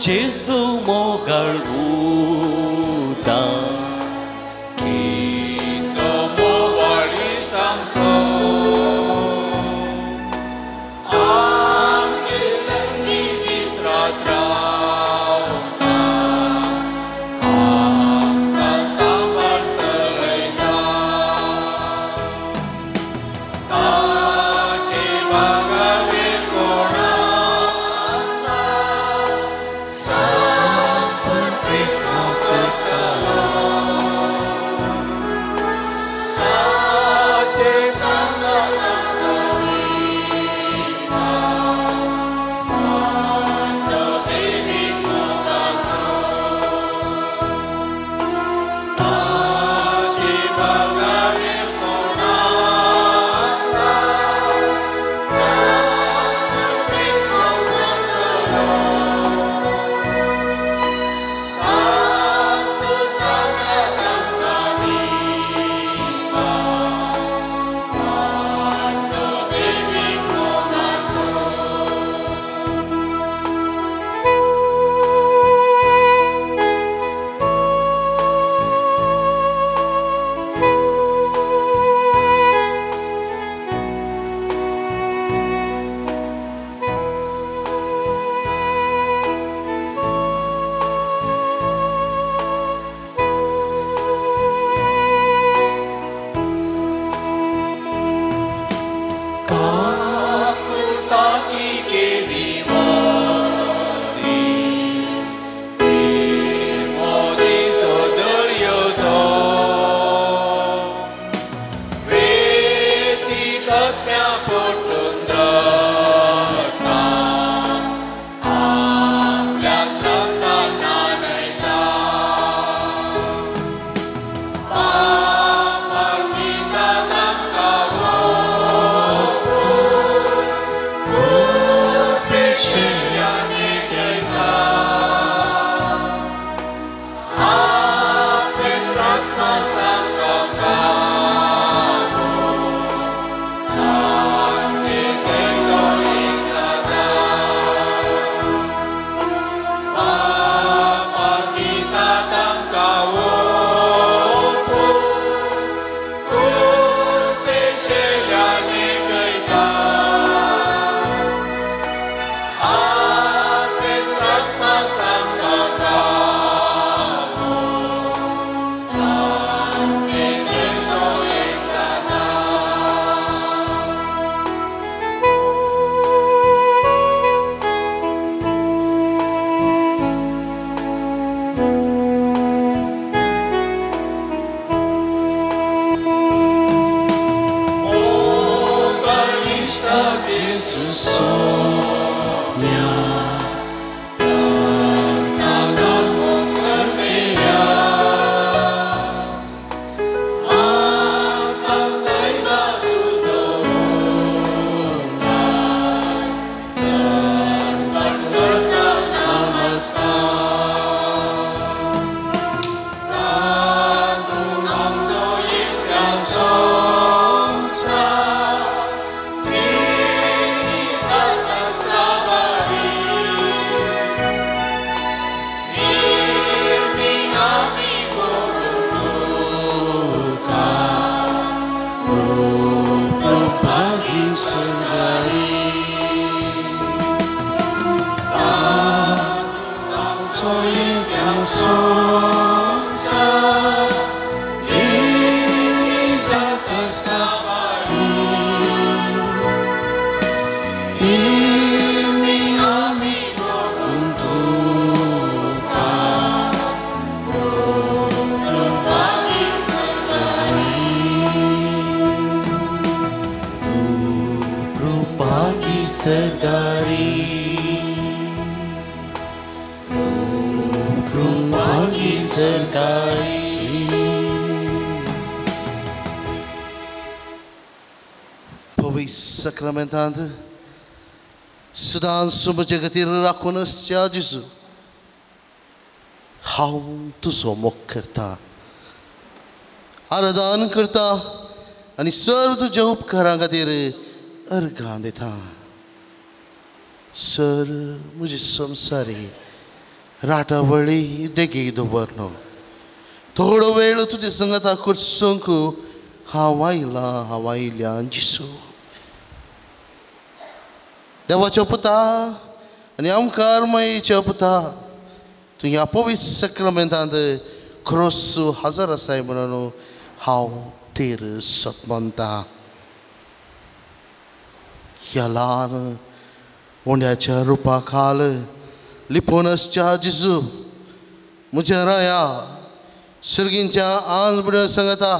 जेजू मोगाळ उदार कितलो मोगाळ इश्टांचो आमचे संगी दीस रात रावता आमकां सांबाळ चलयता ताचे बागावेर कोण आसा सामको प्रेम करतलो ताचे सांगात आमकां दिता तो देवी मोगाचो ताचे बागावेर कोण आसा सामको प्रेम करतलो ताचो सांगात आमकां दिता तो देवी मोगाचो. काकुळताची केली वारी मोदीचो दर्यो तो वेची तज्ञा पोटून दत्ता आपल्याच रक्तान न्हाणयता पापां दिता तांकां वचून कुर्पेशेल्या नेटयता आपलेच रक्तान तांकां गावोन तांचे थंय एक जाता पापां दिता तांकां ओंपून कुर्पेशेल्या नेटयता आपलेच रक्तान तांकां गावोन तांचे थंय एक जाता. मोगाळ जेजू सोम्या संस्थानान करतेल्या आमकां सैमा तुजो उपकार सन्मान करता नमस्कार साधू आमचो इश्टा संस्कार Rupagi Sardari Rupagi Sardari. पवित्र साक्रामेंतांत सदांच म्हजे खातीर राखून आसच्या जेजू हांव तुजो मोग करता आराधन करता आनी सर्व तुज्या उपकारां खातीर अर्गां दिता. सर म्हजी संवसारी राटावळी देगी दवरनो थोडो वेळ तुजे संगता कुर्सूंक हांव आयलां हांव आयल्या जेजू. देवाच्या पुता आनी आमकार मायेच्या पुता तूं ह्या पवित्र सक्रमेंतांत क्रोस हजर आसाय म्हणून हांव तेर सतमनता. ह्या ल्हान उंड्याच्या रुपा खाल लिपोवन आसच्या जेजू म्हज्या राया सर्गींच्या आंज बुड्यो सांगता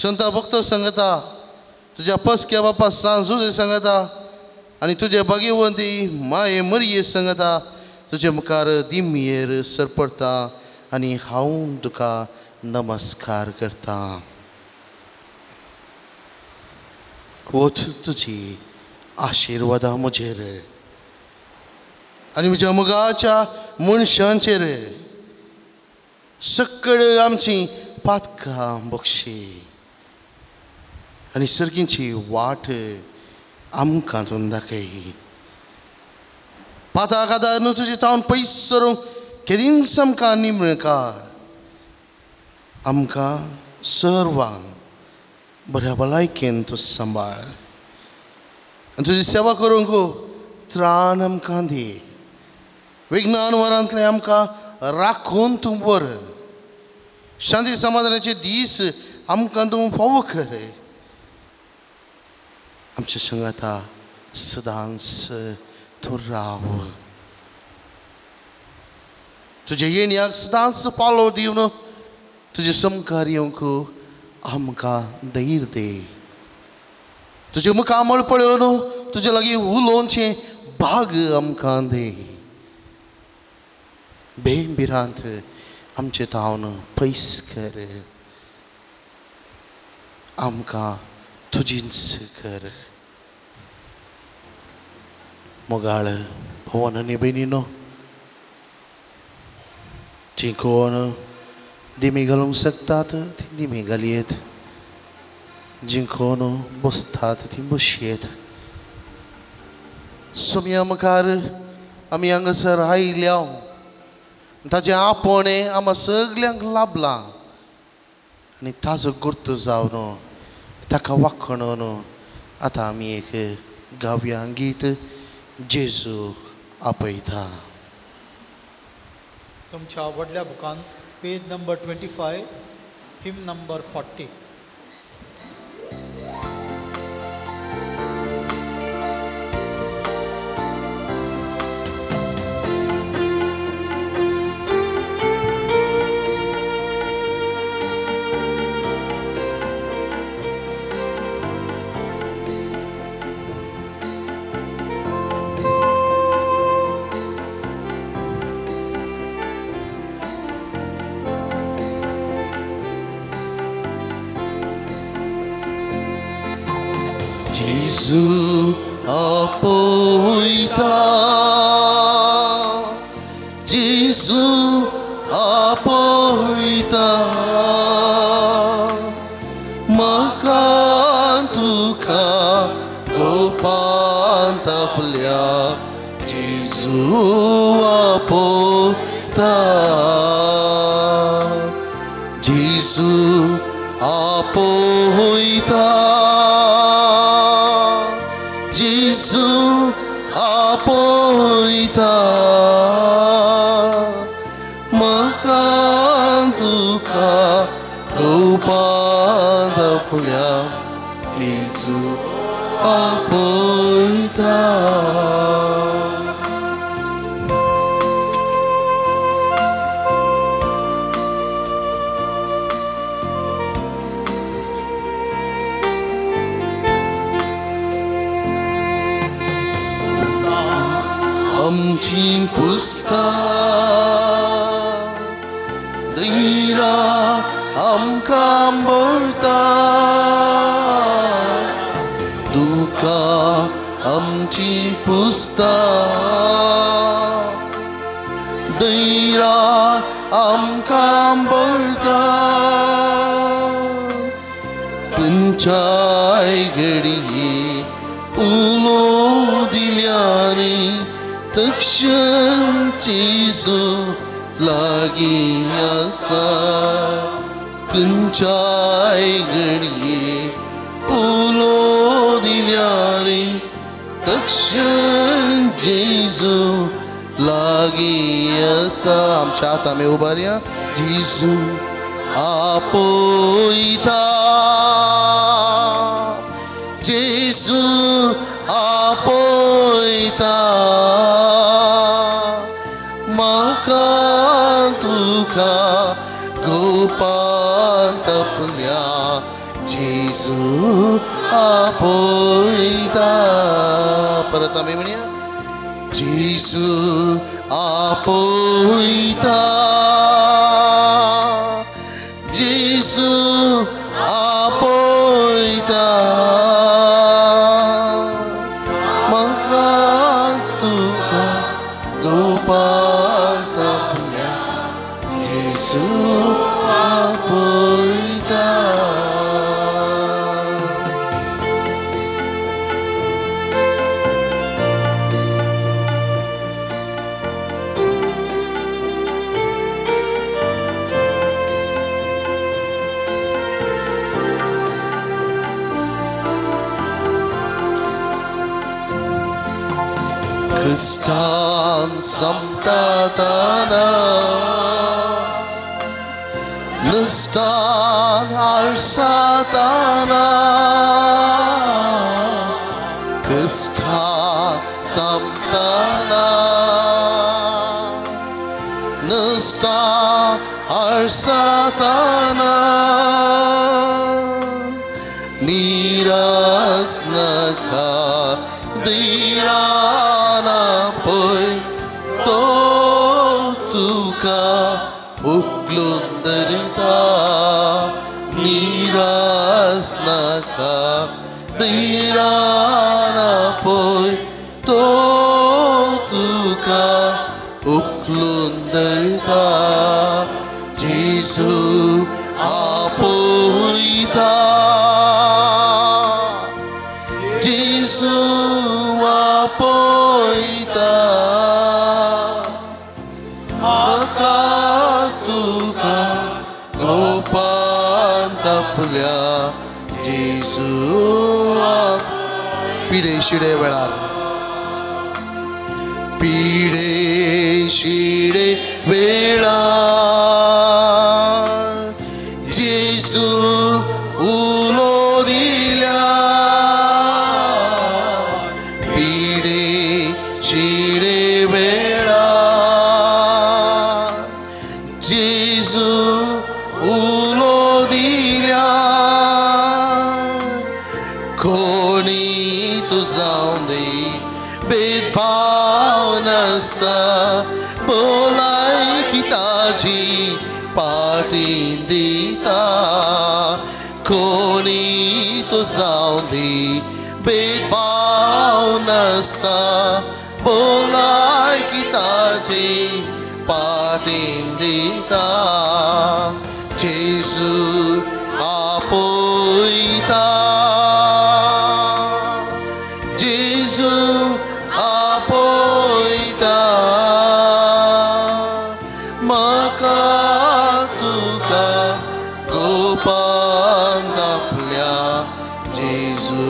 संता भक्त सांगता तुज्या पसक्या बापा सांजुजे सांगता आनी तुजे भाग्यवंती माये मरये सांगता तुजे मुखार दिमयेर सरपडटा आनी हांव तुका नमस्कार करता. वच तुजी आशिर्वादां म्हजेर आनी म्हज्या मोगाच्या मनशांचेर सकळ आमची पातकां बक्षी आनी सर्गींची वाट आमकां तूं दाखय. पाताक आदार न्हू तुजे तावन पयस सरूंक केदींच आमकां निमणका आमकां सर्वांक बऱ्या भलायकेन तूं सांबाळ आनी तुजी सेवा करूंक त्राण आमकां दी. विज्ञान वरांतलें आमकां राखून तूं व्हर. शांती समाधानाचे दीस आमकां तूं फावो कर. आमच्या संगाता सदांच तूं राव. तुज्या येण्याक सदांच पालो दिवन तुजे समकार येवंक आमकां धैर्य दी. तुजें मुखामळ पळोवन तुजे लागीं उलोवचें भाग आमकां दी. बेभिरांत आमचे तावन पयस कर. आमकां तुजीच कर. मोगाळ भवन आनी भयणीनो जीं कोण दिमी घालूंक शकतात तीं दिमी घालयेत, जीं कोण बसतात तीं बसयेत. सोम्या मुखार आमी हांगासर आयल्या ताचें आपोवणें आमकां सगल्यांक लाभलां आनी ताजो गुर्त जावन ताका वाखणून आतां आमी एक गावया गीत जेजू आपयता. तुमच्या व्हडल्या बुकान पेज नंबर 25 हिम नंबर 40. जेजू आपयता जेजू आपयता म्हाका तुका गोपांत आपल्या जेजू आपयता जेजू आपयता जेजू आपयता म्हाका तुका गोपांत आपल्या जेजू आपयता. आमची पुस्ता दैरा आमकां भरता दुकां आमची पुस्ता दैरा आमकां भरता खंयच्याय घडये उलो दिल्यार दक्षिण जेजू लागीं आसा खंयच्याय घडये उलो दिल्यार दक्षिण जेजू लागीं आसा. आमच्या हात आमी उबारया. जेजू आपयता, जेजू आपयता, म्हाका तुका गोपांत आपल्या जेजू आपयता. परत आमी म्हणया जेजू आपयता, जेजू आपयता, म्हाका तुका गोपांत आपल्या जेजू आपयता. Kristan samtatana Nistan arsatana Kristan samtana Nistan arsatana Niras naka Dirana poy to tuka uklundarita Niras naka Dirana poy to tuka uklundarita Jesu apoita, Jesu apoita, म्हाका तुका गोपांत आपल्या जेजू. पिडे शिडे वेळार, पिडे शिडे वेळार जेजू उलो दिल्या, पिडे शिडे वेळार जेजू उलो दिल्या, कोणी तूं जावं दी भेदभाव नासता भलायकी ताजी पाटी दिता, कोणी तूं जावं दी भेदभाव नासता भलायकी ताजी पाटी दिता. जेजू आपयता, जेजू आपयता, म्हाका तुका गोपांत आपल्या जेजू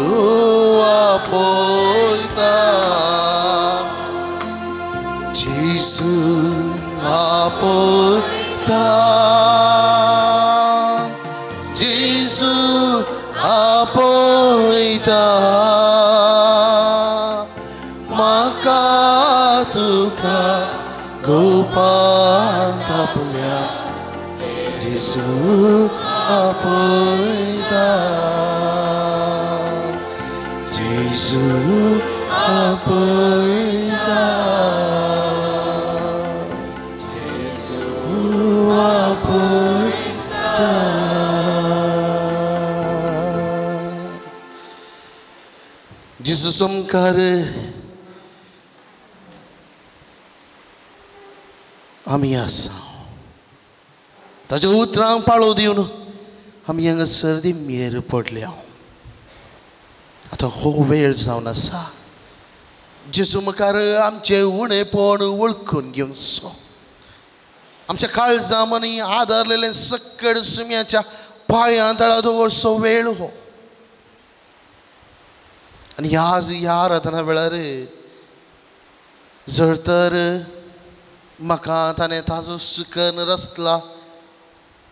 आपयता, जेजू आपयता, जेजू आपयता, म्हाका तुका गोपांत आपल्या जेजू आपयता, जेजू आपयता, जेजू आपयता. जेजू सामकार आमी आसा, ताज्या उतरांक पाळो दिवन आमी हांगासर दी मेर पडल्या. आतां हो वेळ जावन आसा जेजू मुखार आमचें उणेपण वळखून घेवचो. आमच्या काळजा मनी आदारलेलें सकड सुम्याच्या पांयां तळा दवरचो वेळ हो. आनी आज ह्या आराधना वेळार जर तर म्हाका ताणें ताजो सुकन रचला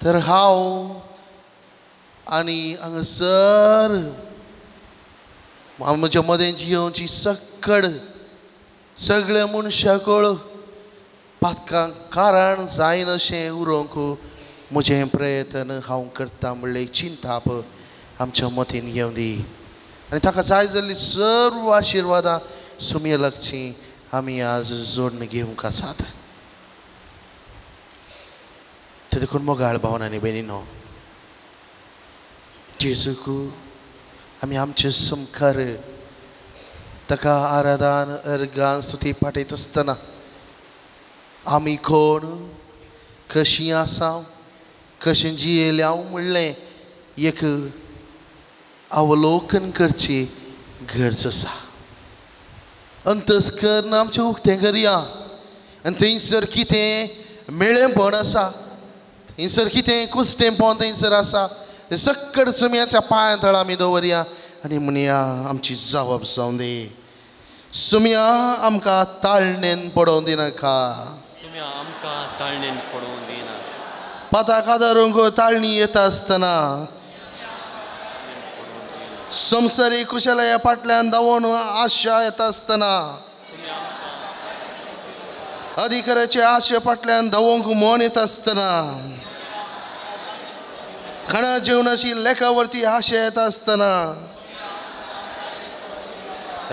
तर हांव आनी हांगासर म्हज्या मदें जियोवची सकड सगळ्या मनशाकळ पातकांक कारण जायनाशें उरोवंक म्हजें प्रयत्न हांव करता म्हणलें चिंताप आमच्या मतीन घेवन दी. आनी ताका जाय जाल्ली सर्व आशिर्वादां सुमये लागची आमी आज जोडून घेवंक आसात. ते देखून मोगाळ भावन आनी भयणीनो, जेजूक आमी आमचे समकार ताका आराधन अर्गान स्तुती पाठयत आसतना आमी कोण कशीं आसा कशें जियेल्या म्हणलें एक अवलोकन करची गरज आसा. अंतस्कर्ण आमचें उक्तें करया आनी थंयसर कितें मेळेपण आसा, थंयसर कितें कुस्टेंपण थंयसर आसा तें सकड सुम्याच्या पांयां तळा आमी दवरया आनी म्हणया आमची जावप जावं दी. सुम्या आमकां ताळणेन पडोवंक दिनाका. सुम्या आमकां ताळणेन पडोवंक दिना. पाताक आदारूंक ताळणी येता आसतना संवसारी कुशलाया फाटल्यान धांवून आशा येता आसतना अधिकाराचे आशे फाटल्यान धांवूंक मन येता आसतना खाणा जेवणाची लेखावरती आशा येता आसतना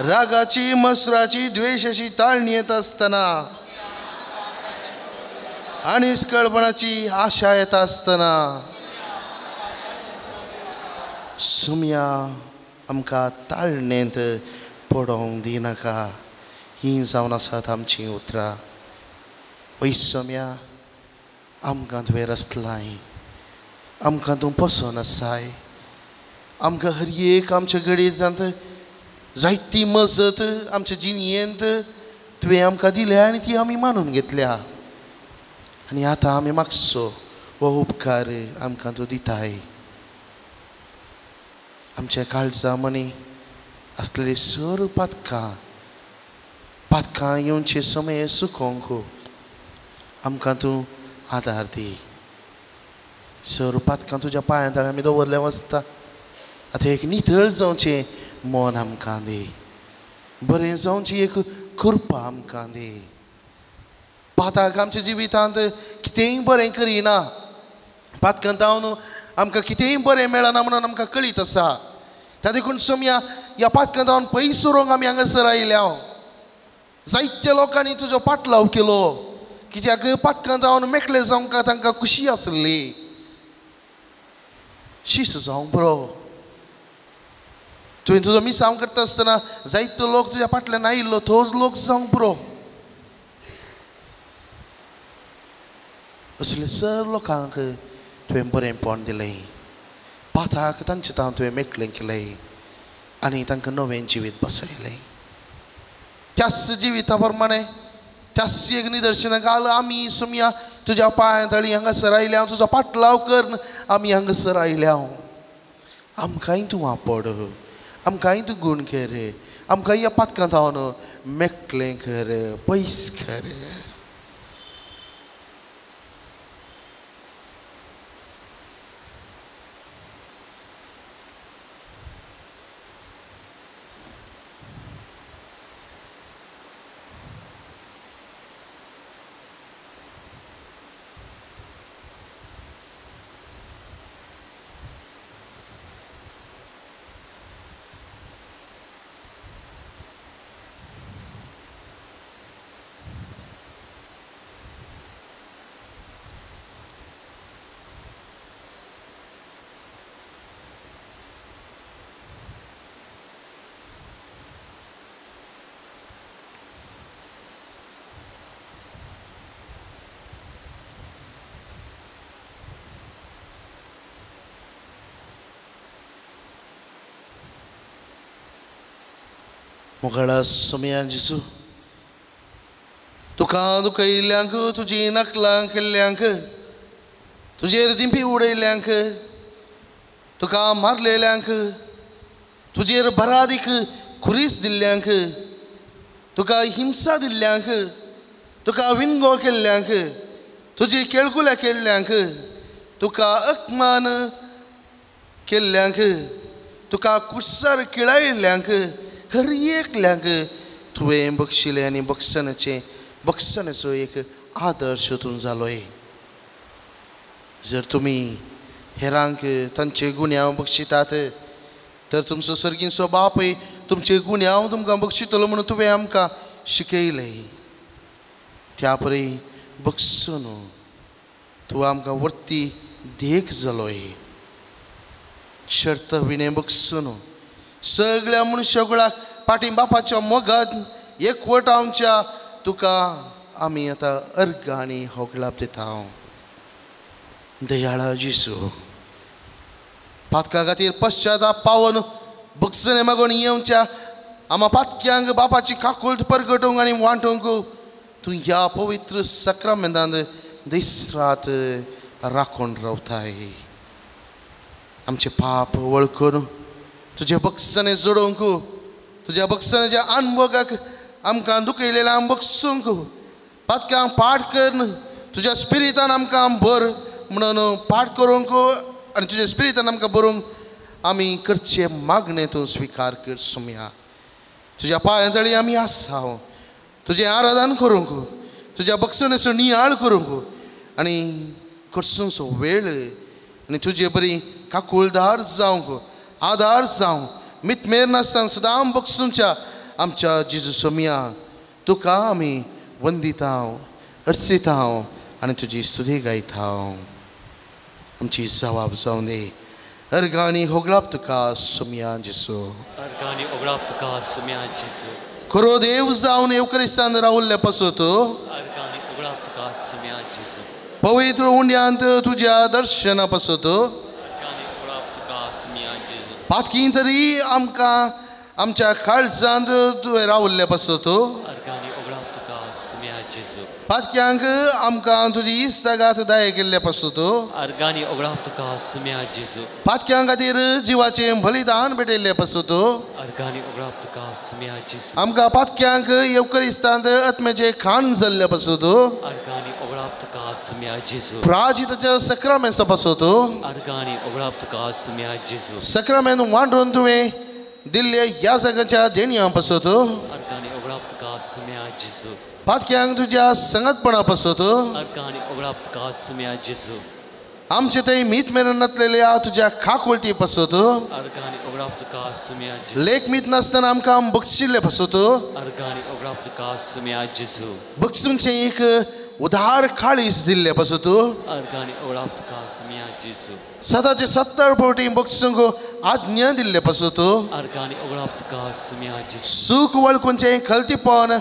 रागाची मसराची द्वेशाची ताळणी येता आसतना आनी आशा येता आसतना सुम्या आमकां ताळणेंत पडोवंक दिनाका. हीं जावन आसात आमचीं उतरां. वय सोम्या आमकां तुवें रचलाय, आमकां तूं पसोन आसाय, आमकां हर एक आमच्या घडयेंत जायती मजत आमच्या जिणयेंत तुवें आमकां दिल्या आनी ती आमी मानून घेतल्या. आनी आतां आमी मागचो हो उपकार आमकां तूं दिताय. आमच्या काळजा मनी आसलेली सर्व पातकां पातकां येवचे समय सुकोवंक आमकां तूं आदार दी. सर्व पातकां तुज्या पांयां तळ्या आमी दवरलें वचता. आतां एक नितळ जावचें मन आमकां दी, बरें जावची एक कृपा आमकां दी. पाताक आमच्या जिवितांत कितेंय बरें करिना, पातकां जावन आमकां कितेंय बरें मेळना म्हणून आमकां कळीत आसा. त्या देखून सोमया ह्या पातकां जावन पयस उरोवंक आमी हांगासर आयल्या. जायत्या लोकांनी तुजो पाटलाव केलो कित्याक पातकां जावन मेकळे जावंक तांकां खुशी आसली. शीस जावंक बरो तुवें तुजो मिसांव करता आसतना जायतो लोक तुज्या फाटल्यान आयिल्लो तोच लोक जावंक पुरो. असले सर लोकांक तुवें बरेंपण दिलें, पाताक तांचे तांव तुवें मेकळें केलें आनी तांकां नवें जिवीत बसयलें. त्याच जिविता प्रमाणे त्याच एक निदर्शनां घाल आमी सुमया तुज्या पांयां तळी हांगासर आयल्या, तुजो पाटलाव कर आमी हांगासर आयल्या. आमकांय तूं वापड, आमकांय तूं गूण कर, आमकां ह्या पातकां जावन मेकळें कर, पयस कर. मोगाळा सोमया जेजू तुका दुखयल्ल्यांक तुजी नकलां केल्ल्यांक तुजेर दिंपी उडयल्ल्यांक तुका मारलेल्यांक तुजेर बरादीक खुरीस दिल्ल्यांक तुका हिंसा दिल्ल्यांक तुका विनगो केल्ल्यांक तुजी केळकुल्या केल्ल्यांक तुका अपमान केल्ल्यांक तुका कुसार किळायिल्ल्यांक हर एकल्यांक तुवें बक्षिलें आनी बक्षण्याचें बक्षण्याचो एक आदर्श तूं जालोय. जर तुमी हेरांक तांचे गुन्यांव बक्षितात तर तुमचो सर्गींचो बापूय तुमचे गुन्यांव तुमकां बक्षितलो म्हणून तुवें आमकां शिकयलें. त्या परी बक्षून तूं आमकां वर्ती देख जालोय. शर्त विणें बक्षून सगळ्या मनशाकुळाक पाटी बापाच्या मोगात एकवट आमच्या तुका आमी आतां अर्घ आनी होगळाप दिता. दयाळा जेजू पातका खातीर पश्चाताप पावन बक्षणे मागून येवच्या आमा पातक्यांक बापाची काकुळट परगटूंक आनी वांटूंक तूं ह्या पवित्र सक्रामेंतांत दीस रात राखून रावताय. आमचें पाप वळखून तुजें बक्षणे जोडोवंक तुज्या बक्षण्याच्या अनभोगाक आमकां दुखयलेलें आम बक्षूंक पातक्यांक पाठ करून तुज्या स्पिरितान आमकां भर म्हणून पाठ करूंक आनी तुज्या स्पिरितान आमकां बरोवंक आमी करचे मागणें तूं स्विकार कर सोमया. तुज्या पांयां तळी आमी आसा तुजें आराधन करूंक तुज्या बक्षण्याचो नियाळ करूंक आनी करसूंचो वेळ आनी तुजे बरी काकुळदार जावंक आदार जावं मितमेर नासतना सदां बक्षुंच्या आमच्या जेजू सोमया तुका आमी वंदिता अर्चिता आनी तुजी स्तुती गायता. आमची जवाब जावं दी. अर्घानी होगळाप तुका सोमया जेजू. अर्घानी होगळाप तुका सोमया जेजू. खरो देव जावन येवक्रिस्तान रावल्ले पासत अर्घानी होगळाप तुका सोमया जेजू. पवित्र उंड्यांत तुज्या दर्शना पासत अर्घानी होगळाप तुका सोमया जेजू. पातकी तरी आमकां आमच्या काळजांत तुवें रावल्ले पासत अर्घानी होगळाप तुका सोमया जेजू. पातक्यांक आमकां तुजी इस्तागात दाय केल्ले पासत अर्घानी होगळाप तुका सोमया जेजू. पातक्यां खातीर जिवाचें बलिदान भेटयल्ले पासत अर्घानी होगळाप तुका सोमया जेजू. आमकां पातक्यांक येवक्रिस्तांत आत्म्याचें खाण जाल्ले पासत अर्घानी होगळाप तुका सोमया जेजू. प्राजिताच्या सक्रामेंता पासत अर्घानी होगळाप तुका सोमया जेजू. सक्रामेंत वांटून तुवें दिल्ले ह्या सगळ्यांच्या देणयां पासत अर्घानी होगळाप तुका सोमया जेजू. पातक्यांक तुज्या संगतपणा पासत अर्घानी होगळाप तुका सोमया जेजू. आमचे थंय मीत मेरेन नासलेल्या तुज्या काकुळटी पासत अर्घानी होगळाप तुका सोमया जेजू. लेख मीत नासतना आमकां बक्षिल्ले पासत अर्घानी होगळाप तुका सोमया जेजू. बक्षुंचें एक उदार काळीज दिल्ले पासत अर्घानी होगळाप तुका सोमया जेजू. सदाचे 70 फावटी बक्षूंक आज्ञा दिल्ले पासत अर्घानी होगळाप तुका सोमया जेजू. सूख वळखूंचें खलतीपण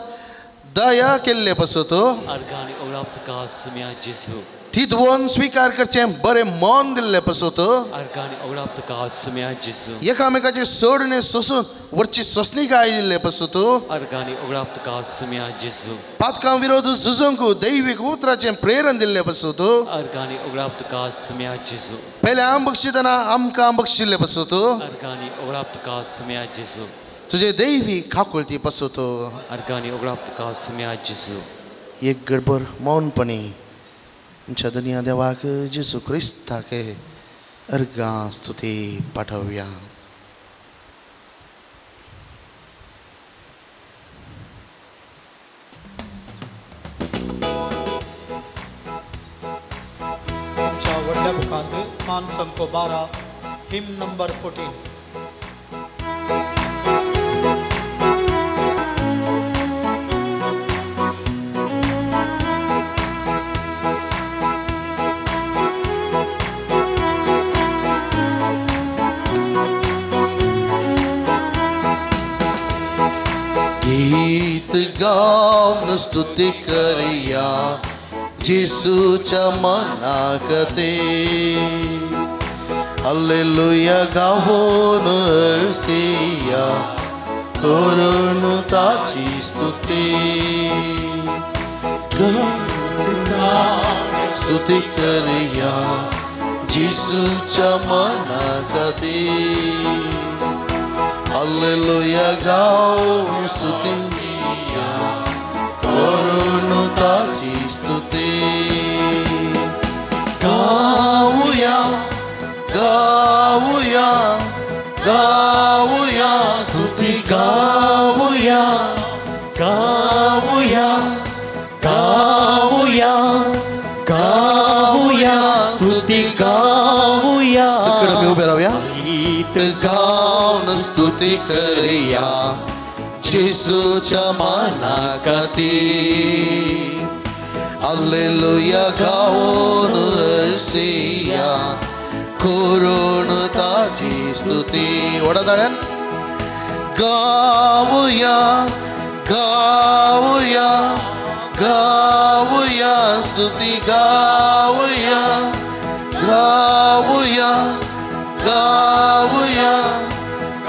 दया केल्ले पासत अर्घानी होगळाप तुका सोमया जेजू. तितवन स्विकार करचें बरें मन दिल्ले पासत अर्घानी होगळाप तुका सोमया जेजू. एकामेकाचे सोडणे सोसून वरची सोसणीकाय दिल्ले पासत अर्घानी होगळाप तुका सोमया जेजू. पातकां विरोध झुजूंक दैवीक उतराचें प्रेरण दिल्ले पासत अर्घानी होगळाप तुका सोमया जेजू. पयले आम बक्षितना आमकां बक्षिल्ले पासत अर्घानी होगळाप तुका सोमया जेजू. तुजे दैवी काकुळटी पासत अर्घानी होगळाप तुका सोमया जेजू. एक गडबड मौनपणी आमच्या दुनिया देवाक जेजू क्रिस्ताक अर्घां स्तुती पाठोवया. आमच्या व्हडल्या बुकांत मान संको 12 हिम नंबर 14. गीत गावन स्तुती करया जेसूच्या मनाकते हालेलुया गावोन अर्सिया करून ताची स्तुती स्तुती करया जेजूच्या मना खातीर हालेलुया गावन स्तुती करून ताची स्तुती गावया गावया गावया स्तुती गावया गावया गावया गावया स्तुती गावया सगळं मी उभे राहूया गीत गाऊन स्तुती करूया जेजूच्या माना खातीर हालेलुया गाऊन हर्षिया करून ताची स्तुती वडा ताळ्यान गावया गावया गावया स्तुती गावया गावया गावया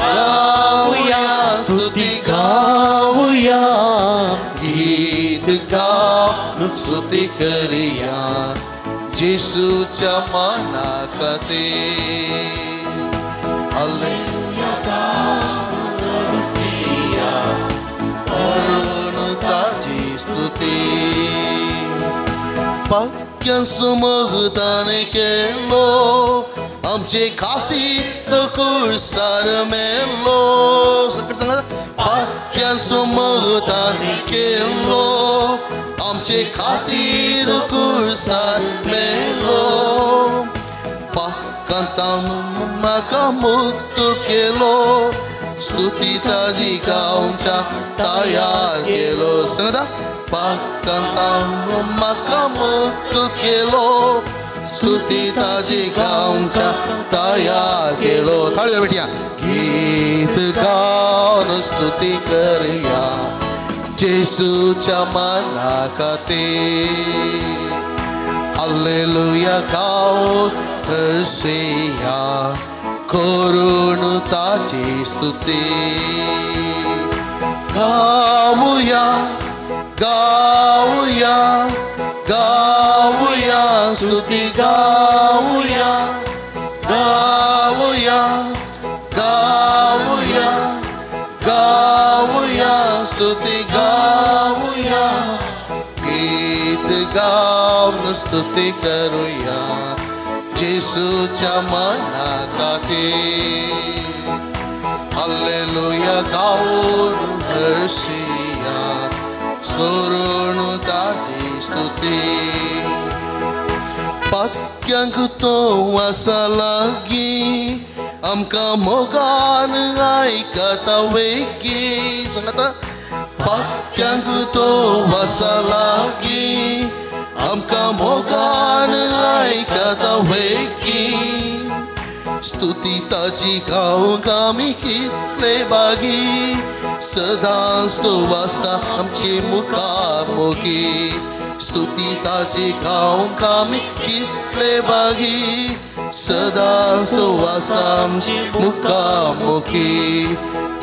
गावया स्तुती गावया गीत गाऊन स्तुती करूया जेजूच्या माना खातीर हालेलुया करून ताची स्तुती पाक्यांचो मोगताने केलो आमचे खातीर तो कुर्सार मेलो सगळें सांगा पाक्यांचो मोगताने केलो आमचे खातीर कुर्सार मेलो पाकांतान म्हाका मुक्त केलो स्तुती ताजी गावच्या तयार केलो सांगता पाकांतान म्हाका मुक्त केलो स्तुती ताजी गावच्या तयार केलो थाळयो बेटया गीत गावन स्तुती करया जेजूच्या माना खातीर हालेलुया गावन हर्षिया करून ताची स्तुती गावया गावया गावया स्तुती गावया गावया गावया गावया स्तुती गावया गीत गावन स्तुती करूया जेजूच्या मना खातीर हालेलुया गावन हर्षिया करून ताची स्तुती पातक्यांक तो आसा लागीं आमकां मोगान आयकता वेगीं सांगता पातक्यांक तो आसा लागीं आमकां मोगान आयकता वेगीं स्तुती ताची गावंक आमी कितले बागी सदांच तो आसा आमचे मुखामुखी स्तुती ताची गावंक आमी कितले बागी सदांच तो आसा आमचे मुखामुखी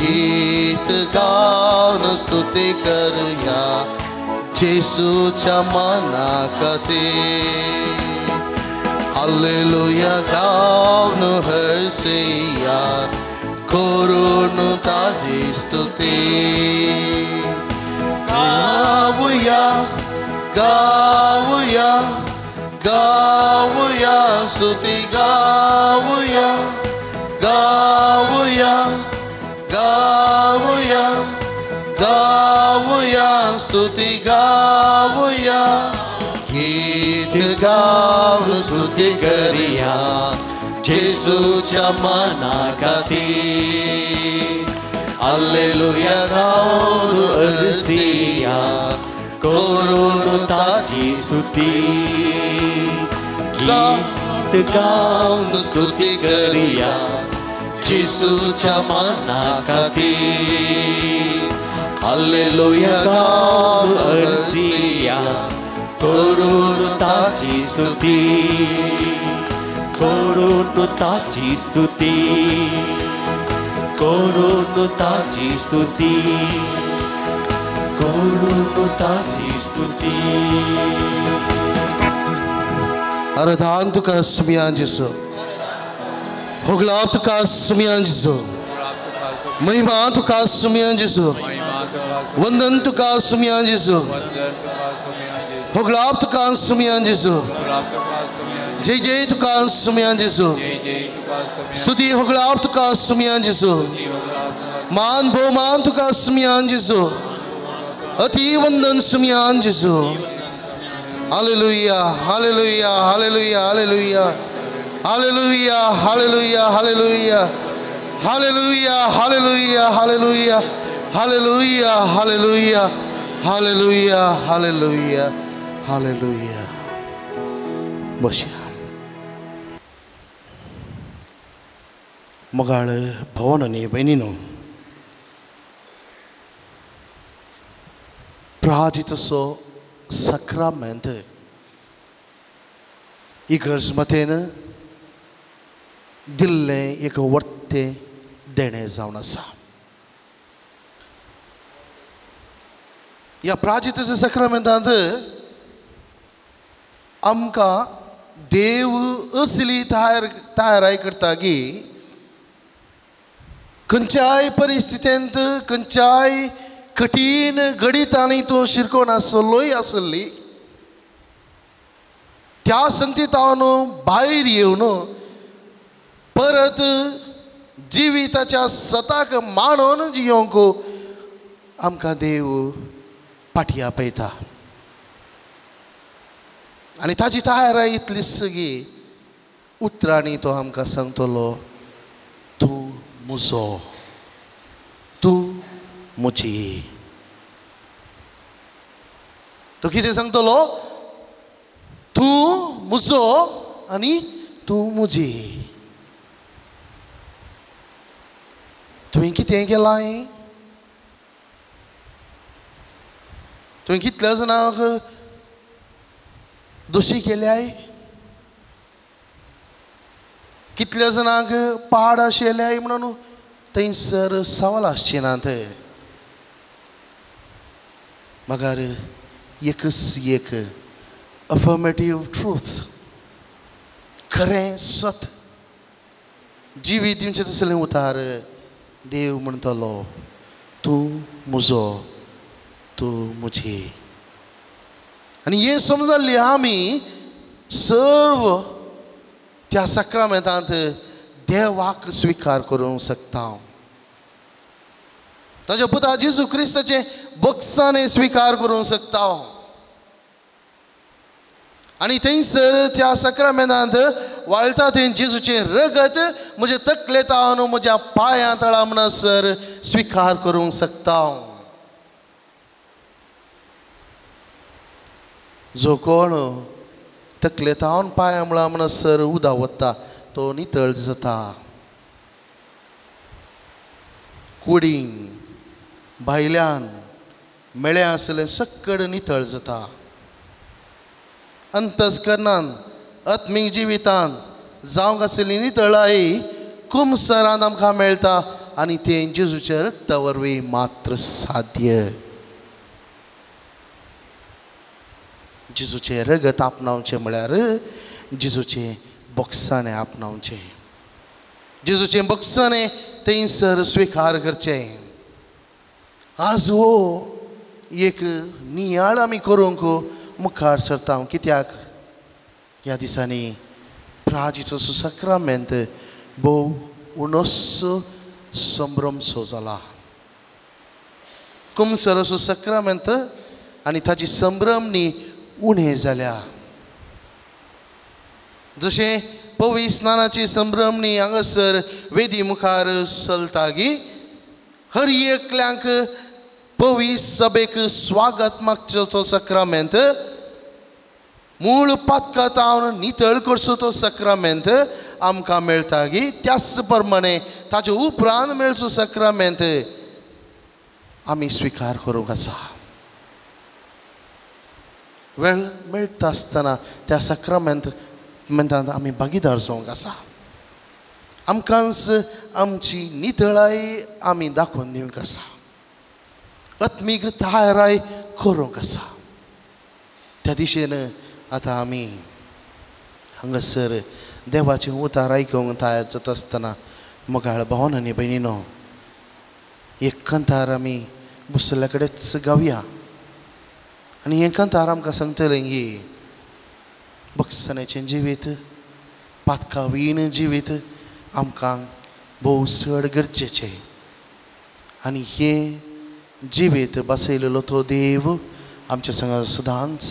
गीत गावन स्तुती करया जेजूच्या मना खातीर हालेलुया गावन हर्षिया करून ताची स्तुती गावया गावया गावया स्तुती गावया गावया गावया गावया स्तुती गावया गीत गावन स्तुती करया जेजूच्या मना खातीर हालेलुया गावन हर्षिया करून ताची स्तुती गीत गावन स्तुती करया जेजूच्या मना खातीर हालेलुया गावन हर्षिया करून ताची स्तुती करून ताची स्तुती करून करून ताची स्तुती, करून ताची स्तुती. आराधन तुका सुमिया जेजू, होगलाप तुका सुमिया जेजू, महिमा तुका सुमिया जेजू, वंदन तुका सुमिया जेजू, होगलाप तुका सुमिया जेजू, जय जय तुका सुमिया जेजू, स्तुति होगलाप तुका सुमिया जेजू, मान बहुमान तुका सुमिया जेजू, अति वंदन सुमिया जेजू. Hallelujah, hallelujah, hallelujah, hallelujah, hallelujah, hallelujah, hallelujah, hallelujah, hallelujah, hallelujah, hallelujah, hallelujah, hallelujah, hallelujah, hallelujah. बसया. मोगाळ भवन आनी भयणीनो, प्राजितसो साक्रामेंत इगर्ज मतेन दिल्लें एक वर्तें देणें जावन आसा. ह्या प्राजिताच्या साक्रामेंतांत आमकां देव असली तयाराय करता की खंयच्याय परिस्थितींत, खंयच्याय कठीण घडितांनी तूं शिरकोन आसलोय आसली, त्या संगतीतावन भायर येवन परत जिविताच्या सताक मानून जियोंक आमकां देव पाटी आपयता. आनी ताजी तयाराय इतली सगळी उतरांनी तो आमकां सांगतलो, तूं म्हजो, तूं म्हजी. तो कितें सांगतलो? तूं म्हजो आनी तूं म्हजी. तुवें कितें केलां? तुवें कितल्या जाणांक दोशी केल्याय? कितल्या जाणांक पाड आशिल्ल्याय म्हणून थंयसर सवाल आसचे ना. मगर एकच एक अफर्मेटीव ट्रूथ, खरें सत जिवीत दिवचें तसलें उतार देव म्हणटलो, तूं म्हजो, तूं म्हजी. आनी हें समजल्लें आमी सर्व त्या साक्रामेंतांत देवाक स्विकार करूंक शकता, ताज्या पुता जेजू क्रिस्ताचें बक्षाने स्विकार करूंक शकता. आनी थंयसर त्या साक्रामेंतांत वाळटा थंय जेजूचें रगत म्हजे तकले तावन म्हज्या पांयां तळा म्हणसर स्विकार करूंक शकता. जो कोण तकले तावन पांयां मुळा म्हणसर उदक वता तो नितळ जाता. कुडीन भायल्यान मेळ्या आसलें सक्कड नितळ जाता. अंतस्करणान आत्मीक जिवितान जावंक आशिल्ली नितळाय कुमसरान आमकां मेळटा आनी तें जेजूच्या रक्ता वरवीं मात्र साध्य. जेजूचें रगत आपणावचें म्हळ्यार जेजूचें बक्षाणें आपणावचें, जेजूचें बक्षाणें थंयसर स्विकार करचें. आज हो एक नियाळ आमी करूंक मुखार सरता. कित्याक ह्या दिसांनी प्राजिचो साक्रामेंत भोव उणोसो संभ्रमसो जाला. कुमसर असो साक्रामेंत आनी ताची संभ्रमणी उणें जाल्या. जशें पवी स्नानाची संभ्रमणी हांगासर वेदी मुखार चलता गी, हर एकल्यांक पवी सभेक स्वागत मागचो तो साक्रामेंत, मूळ पातकातावन नितळ करचो तो साक्रामेंत आमकां मेळटा गी, त्याच प्रमाणे ताचे उपरांत मेळचो साक्रामेंत आमी स्विकार करूंक आसा. वेळ मेळटा आसतना त्या साक्रामेंत आमी भागीदार जावंक आसा. आमकांच आमची नितळाय आमी दाखोवन दिवंक आसा, आत्मीक तयाराय करूंक आसा. त्या दिशेन आतां आमी हांगासर देवाचें उतार आयकूंक तयार जाता आसतना मोगाळ भावन आनी भयणीनो एक कांतार आमी बसल्या कडेच गावया. आनी हें कांतार आमकां सांगतलें की बक्षण्याचें जिवीत, पातकावीण जिवीत आमकां भोव चड गरजेचें. आनी हें जिवीत बसयलेलो तो देव आमच्या संगा सदांच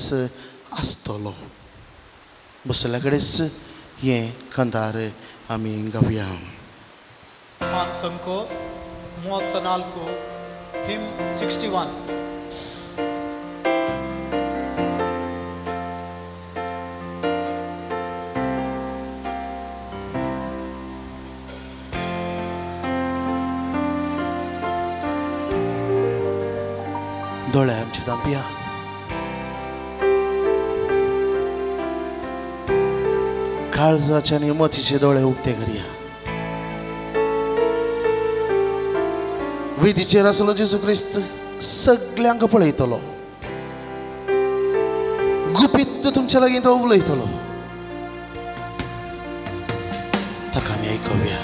आसतलो. बसल्या कडेच हें कांतार आमी गावया. मान संको 34, हिम 61. दोळे आमचे धांपया. काळजाचे आनी मतीचे दोळे उक्ते करया. वेदीचेर आसलो जेजू क्रिस्त सगल्यांक पळयतलो, गुपीत तुमच्या लागीं तो उलयतलो. ताका आमी आयकुया.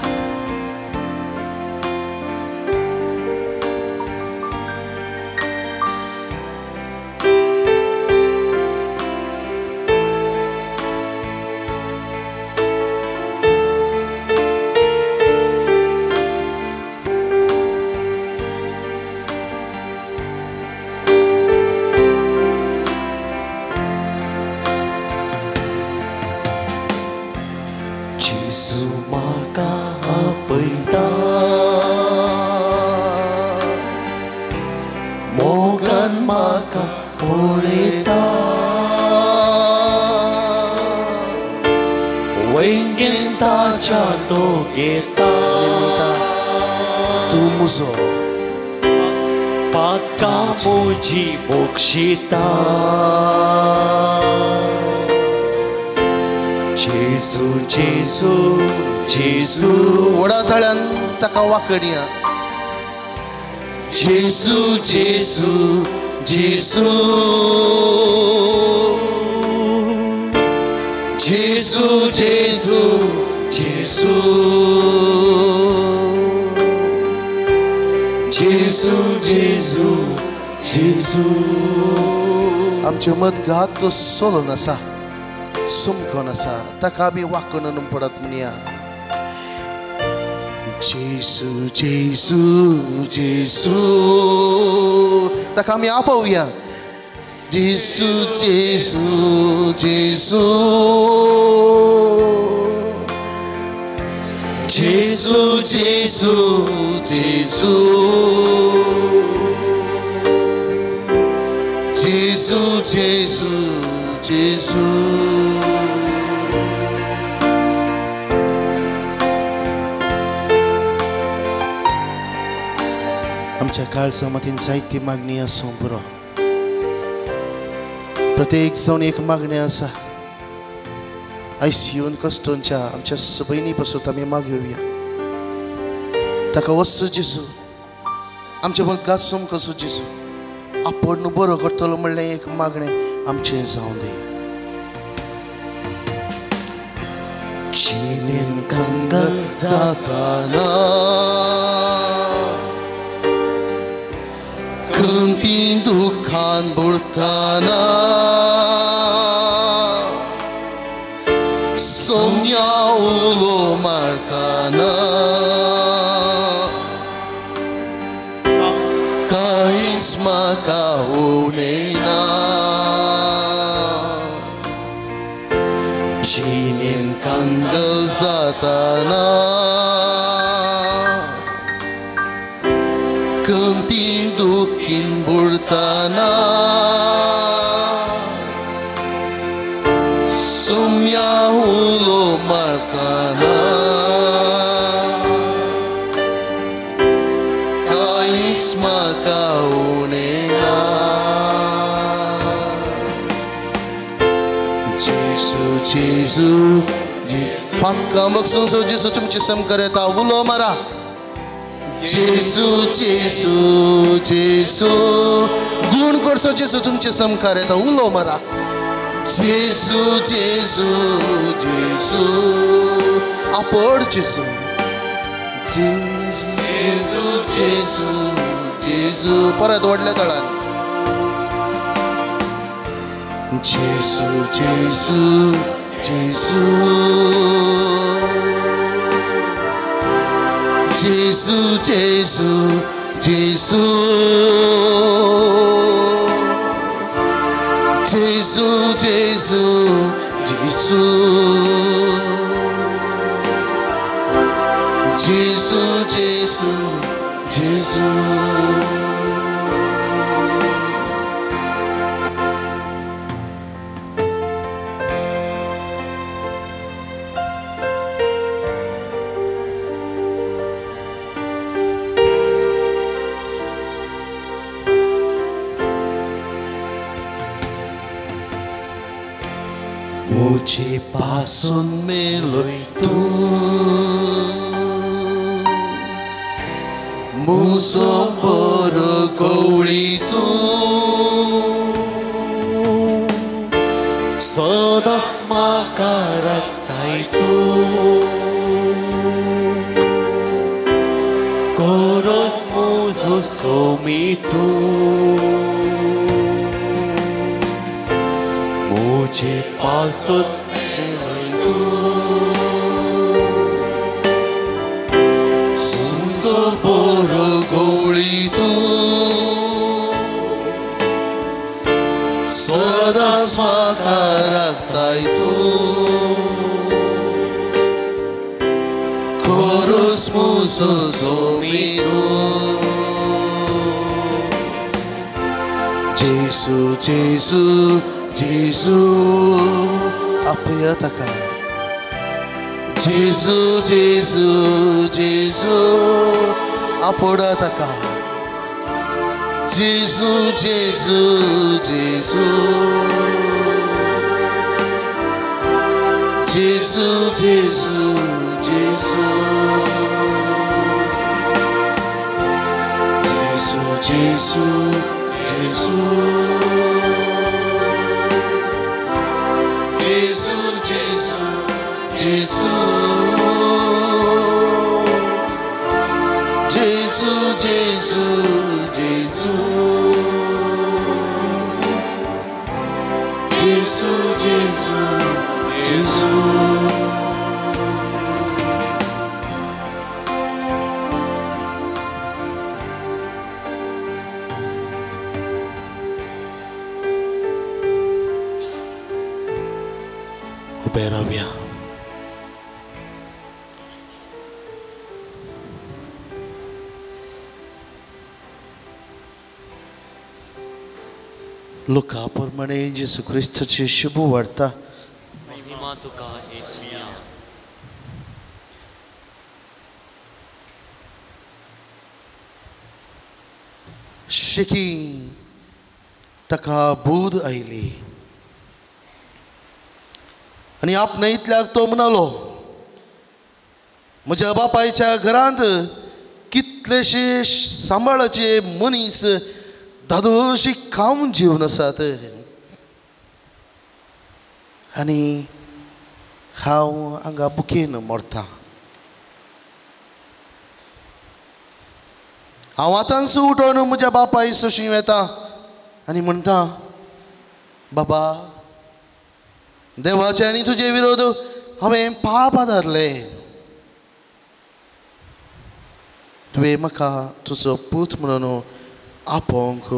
जेजू जेजू जेजू व्हडा ताळ्यान ताका वाकडया. जेजू जेजू जेजू जेजू जेजू जेजू जेजू जेजू जेजू. आमचे मत घात तो सोलोन आसा, सुमकोन आसा, ताका आमी वाकून पडत म्हणया. जेजू जेजू जेजू ताका आमी आपोवया. जेजू जेजू जेजू जेजू जेजू जेजू जेजू जेजू जेजू. आमच्या काळजामतीन जायती मागणी आसूं पुरो, प्रत्येक जावन एक मागणी आसा. आयसीयून कश्टोंच्या आमच्या भयणी पासून आमी मागयोया. ताका वचूं जेजू, आमच्या मदगात समकसो जेजू आपूण न्हू बरो करतलो म्हणलें एक मागणें आमचें जावं दी. जिणेन कंगाल जाताना खंती दुख्खान बुडताना सोम्या उलो मारताना कांयच म्हाका उणेना. जिणेन कंगाल जाताना खंती दुखीन बुडताना सोम्या उलो मारताना कांयच म्हाका उणेना. जेजू जेजू जेजू पातकां बगसून सो जेजू तुमचे समकार येता उलो मारा जेजू जेजू जेजू गुण करसो जेजू तुमचे समकार येता उलो मारा जेजू जेजू जेजू आपड जेजू जेजू जेजू जेजू जेजू परत व्हडल्या तळान जेजू जेजू जेजू जेजू जेजू जेजू जेजू जेजू जेजू जेजू जेजू जेजू। मुझे पासून मेलोय तूं मुजो बरो गवळी तूं सदांच म्हाका राखताय तूं कोरोस मुजो सोमी तूं मुझे पासून मेलोय तूं मुजो बरो गवळी तूं सदांच म्हाका राखताय तूं कोरोस मुजो सोमी तूं जेजू जेजू जेजू आपया ताका जेजू जेजू जेजू आपोडा ताका जेजू जेजू जेजू जेजू जेजू जेजू जेजू जेजू जेजू जेजू जेजू जेजू जेजू जेजू जेजू जेजू जेजू जेजू। उबे रावया। लुका प्रमाणे जेजू क्रिस्ताची शुभ वार्ता। महिमा तुका येसुया। शेकी ताका बूद आयली आनी आपणे इतल्याक तो म्हणालो म्हज्या बापायच्या घरांत कितलेशे सांबाळाचे मनीस दादोशी खावन जेवन आसात आनी हांव हांगा बुकेन मरता। हांव आतांच उठोन म्हज्या बापाय सशी वेता आनी म्हणटा बाबा देवाचे आनी तुजे विरोध हांवें पाप आदारले तुवें म्हाका तुजो पूत म्हणून आपोवंक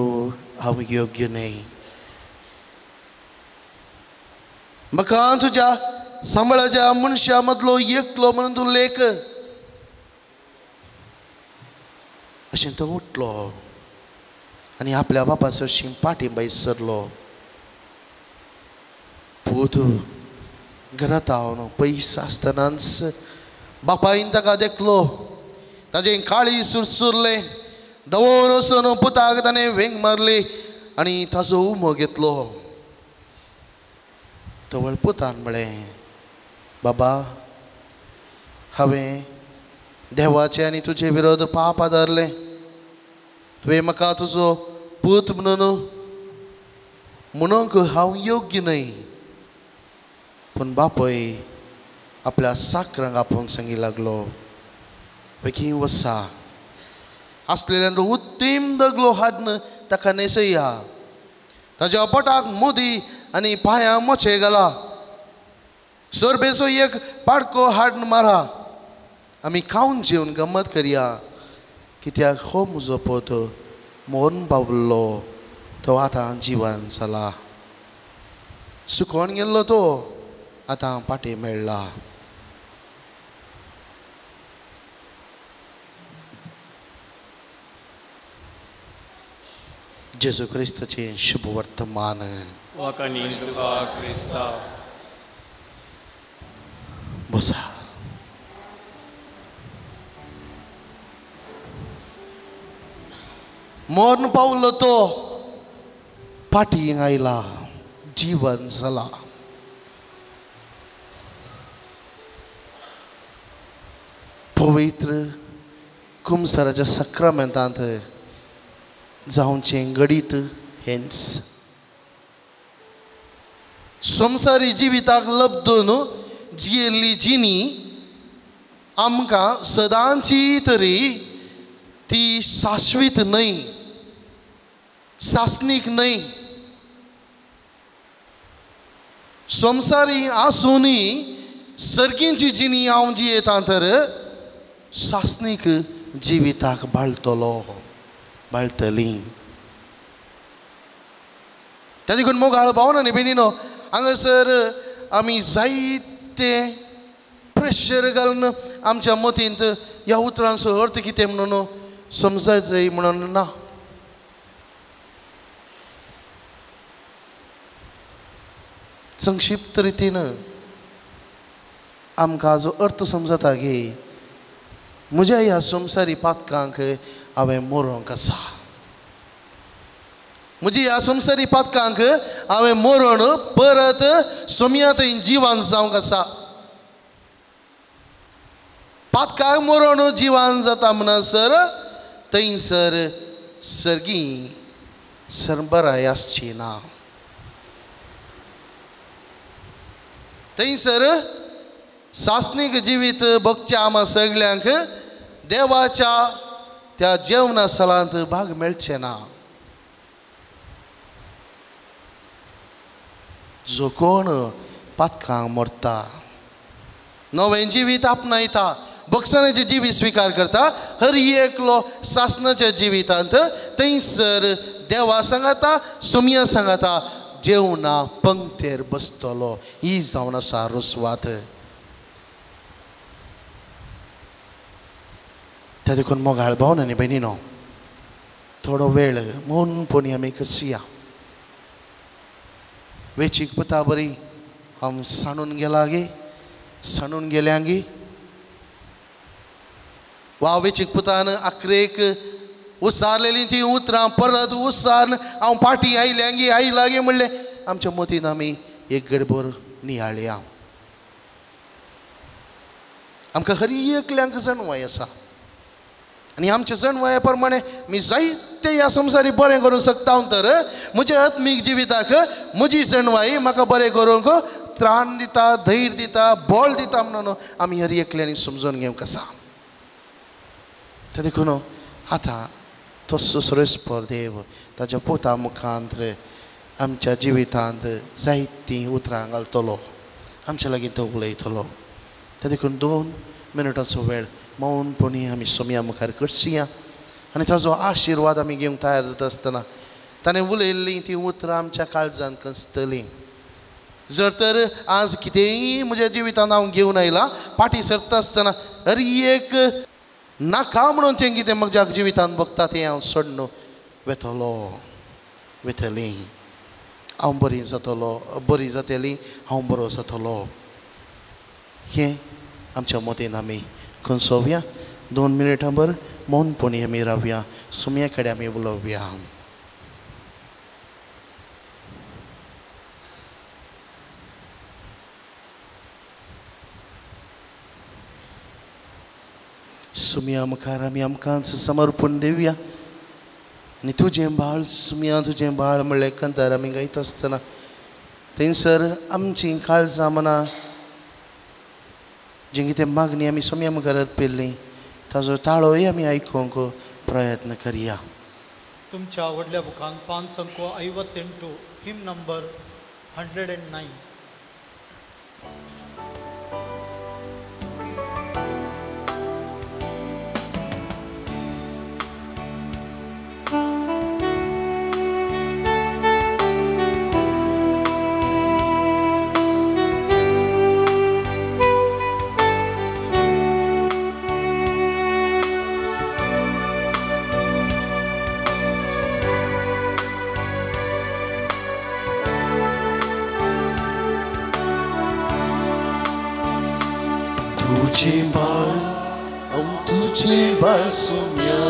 हांव योग्य न्हय। म्हाका तुज्या सांबाळाच्या मनशां मदलो एकलो म्हणून तूं लेख अशें तो उठलो आनी आपल्या बापा सरशीं पाठिंबाय सरलो। पूत घरांत हांव पयस आसतनाच बापायन ताका देखलो ताजें काळी सुरसुरलें दवोन वचून पुताक ताणें वेंग मारली आनी ताजो उमो घेतलो। तवळ पुतान म्हळें बाबा हांवें देवाचे आनी तुजे विरोध पाप आदारलें. तुवें म्हाका तुजो पूत म्हणून म्हणूंक हांव योग्य न्हय. पूण बापूय आपल्या साकरांक आपोवन सांगी लागलो, बेगीन वसा, आसलेल्यान तो उत्तीम दगलो हाडन ताका न्हेसया, ताज्या पोटाक मुदी आनी पांयां मोचे घाला, सोरबेचो एक पाडको हाडन मारा, आमी खावन जेवन गम्मत करया, कित्याक हो म्हजो पोत मोन पावल्लो तो आतां जिवन जाला, सुकोन गेल्लो तो आतां पाटी मेळ्ळा. जेजू क्रिस्ताचें शुभ वर्तमान. बसा. मरण पावलो तो पाटी आयला, जीवन जाला. पवित्र कुमसराच्या सक्रामेंतांत जावचें घडीत हेंच. संवसारी जिविताक लब्दून जियेल्ली जिणी आमकां सदांची तरी ती शाश्वीत न्हय, सासणीक न्हय. संवसारी आसूनय सर्गींची जिणी हांव जियेता तर सासणीक जिविताक बाळतलो, बाळतली. त्या देखून मोगाळ भावना न्ही बेनीनो, हांगासर आमी जायते प्रेशर घालून आमच्या मतींत ह्या उतरांचो अर्थ कितें म्हणून समजाय जाय म्हणून ना. संक्षिप्त रितीन आमकां जो अर्थ समजता की म्हज्या ह्या संवसारी पातकांक हांवें मरोंक आसा, म्हजी ह्या संवसारी पातकांक हांवें मरण परत सोम्या थंय जिवान जावंक आसा. पातकांक मरण जिवान जाता म्हणसर थंयसर सर्गी सरबराय आसची ना, थंयसर सासणीक जिवीत भोगच्या आमा सगल्यांक देवाच्या त्या जेवणा सालांत भाग मेळचे ना. जो कोण पातकांक मरता, नवें जिवीत आपणायता, भोगसण्याचें जिवीत स्विकार करता, हर एकलो सासणाच्या जिवितांत थंयसर देवा सांगाता, सोमया सांगाता जेवणा पंक्तेर बसतलो. ही जावन आसा रुस्वात. त्या देखून मोगाळ भाव आनी भयणीनो, थोडो वेळ मौनपणी आमी करसुया. वेचीक पुता बरी हांव सांडून गेला गे, सांडून गेल्या गे, वा वेचीक पुतान आखरेक उसारलेली ती उतरां परत उसार हांव पाटी आयल्या गे, आयला गे म्हणलें आमच्या मतीन आमी एक गडबड नियाळया. आमकां हर एकल्यांक जाणवाय आसा आनी आमच्या जाणवाया प्रमाणे मी जायते ह्या संवसारी बरें करूंक शकता तर म्हज्या आत्मीक जिविताक म्हजी जाणवाय म्हाका बरें करूंक त्राण दिता, धैर्य दिता, बळ दिता म्हणून आमी हर एकल्यांनी समजून घेवंक आसा. ते देखून आतां तसो सुरेस्पर देव ताच्या पोता मुखांत आमच्या जिवितांत जायतीं उतरां घालतलो, आमच्या लागीं तो उलयतलो. ते देखून 2 मिनटांचो वेळ मौनपणी आमी सोमया मुखार करसुया आनी ताजो आशिर्वाद आमी घेवंक तयार जाता आसतना ताणें उलयल्लीं तीं उतरां आमच्या काळजांत कसतलीं. जर तर आज कितेंय म्हज्या जिवितांत हांव घेवन आयलां, पाटी सरता आसतना हर एक नाका म्हणून तें कितें म्हज्या जिवितांत भोगता तें हांव सोडून वेतलो, वेतली, हांव बरी जातलो, बरी जातली, हांव बरो जातलो. हें आमच्या मतीन आमी खंसोवया. 2 मिनटां भर मौनपणी आमी रावया, सोम्या कडेन आमी उलोवया. सुमया मुखार आमी आमकां समर्पण दिवया आनी तुजें बाळ सुमया तुजें बाळ म्हणलें कांतार आमी गायता आसतना थंयसर आमची काळजां मनां जी कितें मागणी आमी सुमया मुखार अर्पिल्ली ताजो ताळोय आमी आयकूंक प्रयत्न करया. तुमच्या व्हडल्या बुकान 558 हिम नंबर 109. तुझे बाळ हांव तुझे बाळ सुम्या,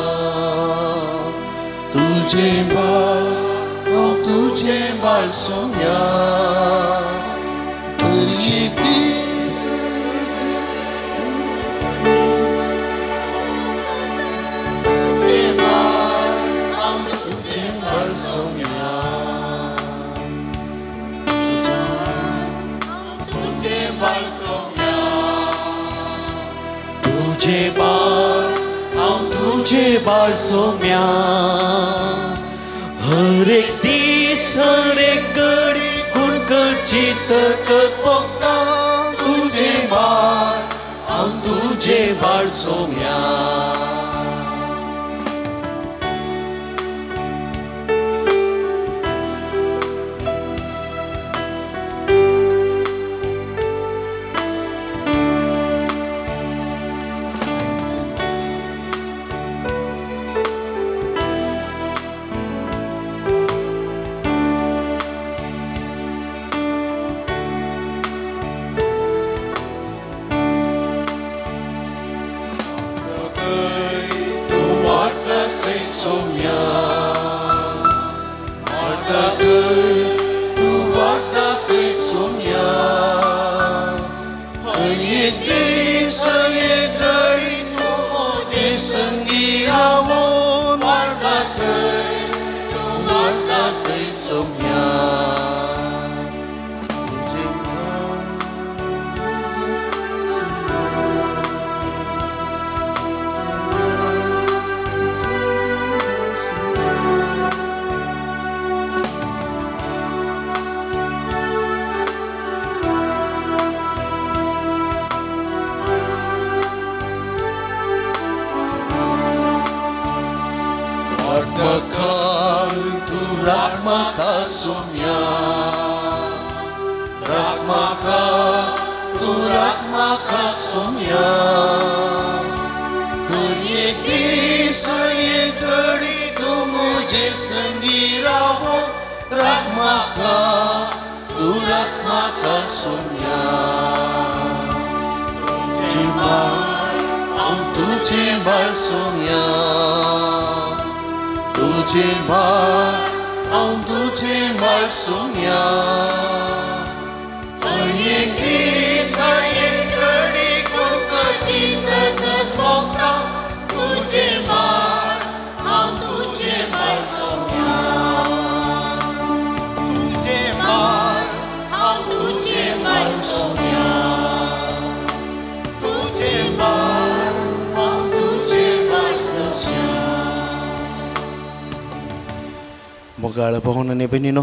तुझे बाळ हांव तुझे बाळ सुम्या, तुझी दीस तुझे बाळ हांव तुझे बाळ सुम्या, तुझे बाळ सुम्या, तुझे बाळ हांव तुझे बाळ सोम्या, हर एक दीस हर एक घडी गुण करची सकत भोगता, तुझे बाळ हांव तुझे बाळ सोम्या. मोगाळ भोवन आनी भयणीनो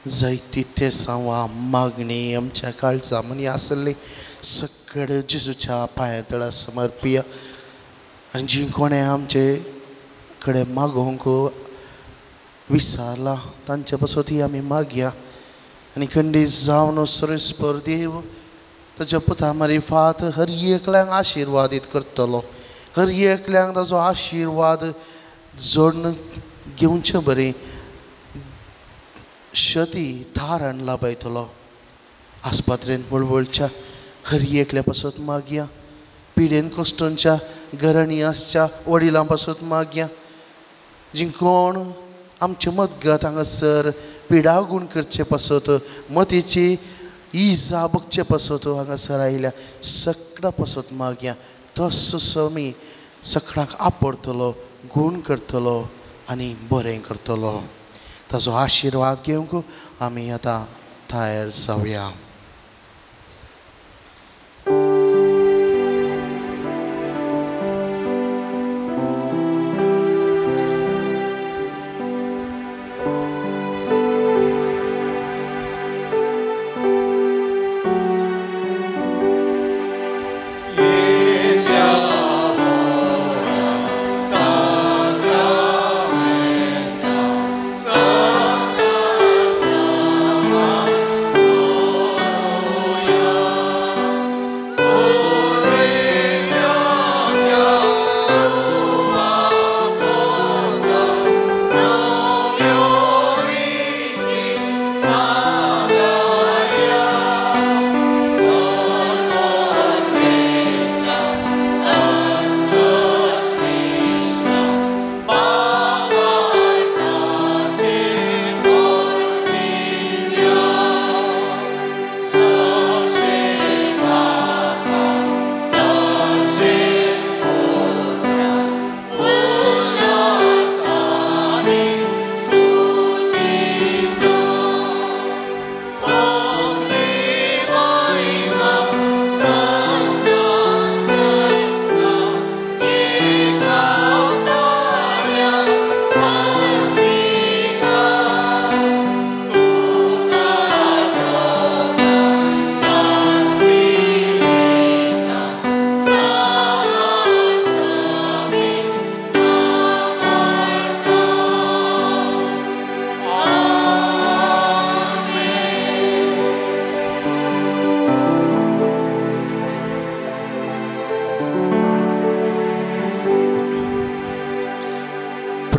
जायती ते सांवा मागणी आमच्या काळजा मनी आसली सगळे जेजूच्या पांया तळा समर्पिया आनी जी कोणें आमचे कडेन मागोवंक विसारला तांचे पासत आमी मागया आनी खंडीत जावन सरेस्पर देव ताच्या पुता मारिफात हर एकल्यांक आशिर्वादीत करतलो, हर एकल्यांक ताजो आशिर्वाद जोडून घेवचें बरें शती थारण लाभयतलो. आस्पात्रेंत वळवळच्या हर एकल्या पासत मागया, पिडेन कश्टांच्या घरांनी आसच्या वडिलां पासत मागया, जी कोण आमचे मतगत हांगासर पिडागूण करचे पासत मतीची इजा भोगचे पासत हांगासर आयल्या सगळ्या पासत मागया. तसो समी सगळ्यांक आपडतलो, गूण करतलो आनी बरें करतलो. ताजो आशिर्वाद घेवंक आमी आतां तयार जावया.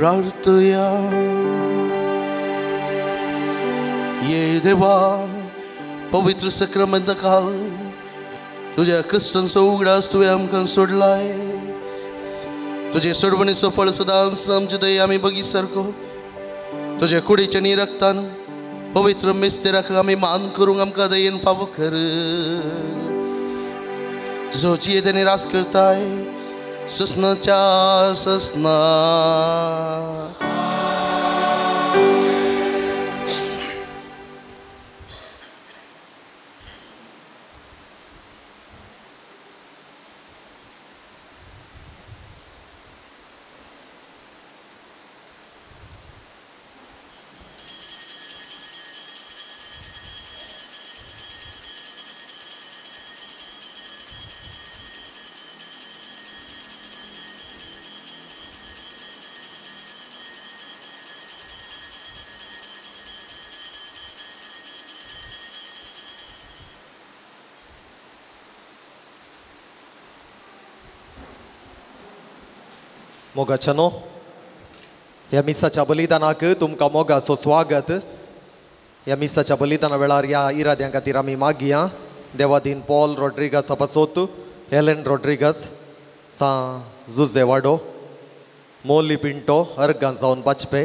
प्रार्थया. ये देवा पवित्र सक्रमेंत काल तुज्या कश्टांचो उगडास तुवें आमकां सोडलाय. तुजे सोडवणेचो फळ सदांच आमचे दये आमी बगी सारको तुज्या कुडीच्या नी रक्तान पवित्र मिस्तेराक आमी मान करूंक आमकां दयेन फावो कर. जो जिये तेणी रास करताय ससनाच्या ससना. मोगाच्यानो, ह्या मिसाच्या बलिदानाक तुमकां मोगाचो स्वागत. ह्या मिसाच्या बलिदाना वेळार ह्या इराद्यां खातीर आमी मागया. देवादीन पॉल रॉड्रिगस पासोत, हेलन रॉड्रिगस सां जुजेवाडो, मोली पिंटो अर्गां जावन बाजपे,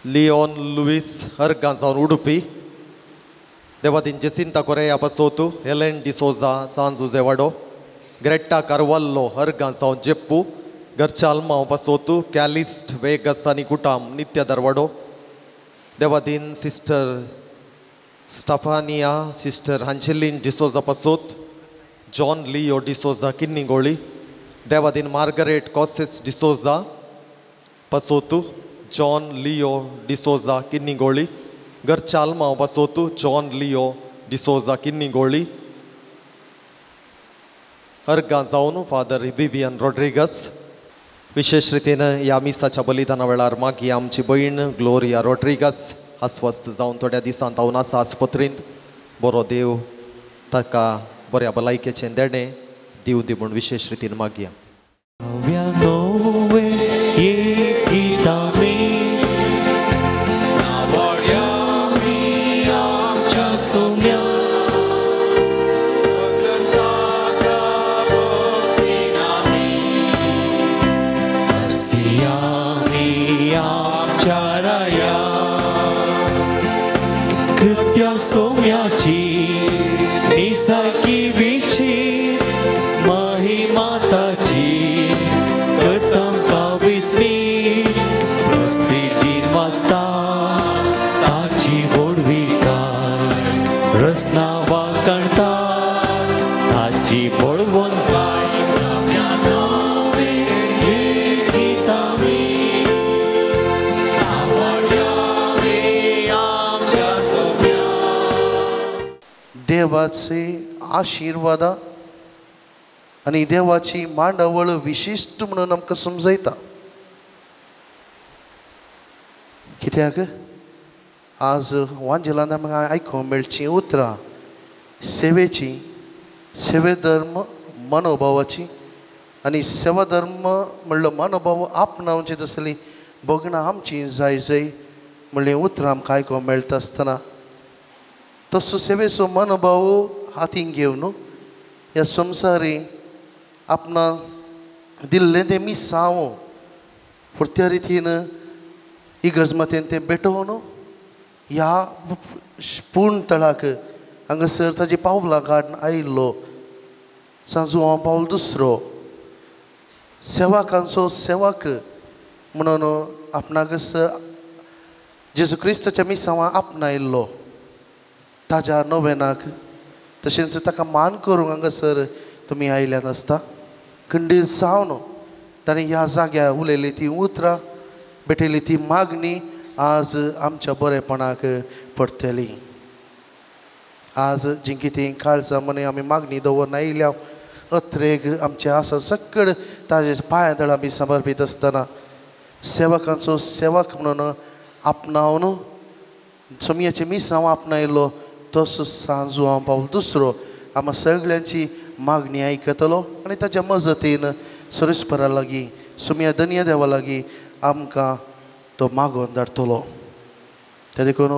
लियोन लुईस अर्गां जावन उडुपी, देवादीन जेसिंता कोरेया पासोत, हेलन डिसोजा सां जुजेवाडो, ग्रेटा कार्वाल्लो अर्गां सावन जेप्पू, घरच्या आल्मांव पासोतू, कॅलिस्ट वेगस आनी कुटाम नित्य दरवाडो, देवादीन sister Stephania, sister Angeline D'Souza पासोत, जॉन लियो डिसोजा किन्नीगोळी, देवादीन मार्गरेट कॉसेस डिसोजा पासोतू, जॉन लियो डिसोजा किन्नीगोळी, घरच्या आल्मांव पासोतू, जॉन लियो डिसोजा किन्नीगोळी, अर्गां जावन फादर विवियन रॉड्रिगस. विशेष रितीन ह्या मिसाच्या बलिदाना वेळार मागीर आमची भयण ग्लोरिया रॉड्रिगस अस्वस्थ जावन थोड्या दिसांत हांव आसा आस्पत्रींत. बरो देव ताका बऱ्या भलायकेचें देणें दिवं दी म्हूण विशेष रितीन मागया. सोम्याची निसाकी विची महिमा. ससना वाकणता ताची बळवंताय देवाचे आशिर्वाद आनी देवाची मांडावळ विशिश्ट म्हणून आमकां समजयता. कित्याक आज वांजेलांत आमकां आयकूंक मेळचीं उतरां सेवेची, सेवेधर्म मनोभावाची आनी सेवाधर्म म्हणलो मनोभाव आपणावचे तसली भोगणां आमची जाय जाय म्हणलीं उतरां आमकां आयकूंक मेळटा आसतना तसो सेवेचो मनोभाव हातीन घेवन ह्या संवसारी आपणा दिल्लें तें मिसांव फुडत्या रितीन इगर्ज मातयेन तें भेटोवन ह्या पूर्ण तळाक हांगासर ताजी पावलां काडून आयिल्लो सांजू पावल दुसरो सेवकांचो सेवक म्हणून आपणाक जेजू क्रिस्ताच्या मिसांवां आपणायल्लो ताज्या नोवेनाक तशेंच ताका मान करूंक हांगासर तुमी आयल्यान आसता. खंडीत जावन ताणें ह्या जाग्यार उलयली ती उतरां भेटयली ती मागणी आज आमच्या बरेपणाक पडटली. आज जी कितें काळजां मनी आमी मागणी दवरून आयल्या अत्रेक आमचे आसा सकड ताजे पांया तळ आमी समर्पीत आसतना सेवकांचो सेवक म्हणून आपणावन सोमयाचें मिसांव आपणायलो तसो सांजू हांव पावल दुसरो आमकां सगळ्यांची मागणी आयकतलो आनी ताच्या मजतीन सरेस्परा लागीं सोमया धनया देवा लागीं आमकां तो मागोवन धाडटलो. ते देखून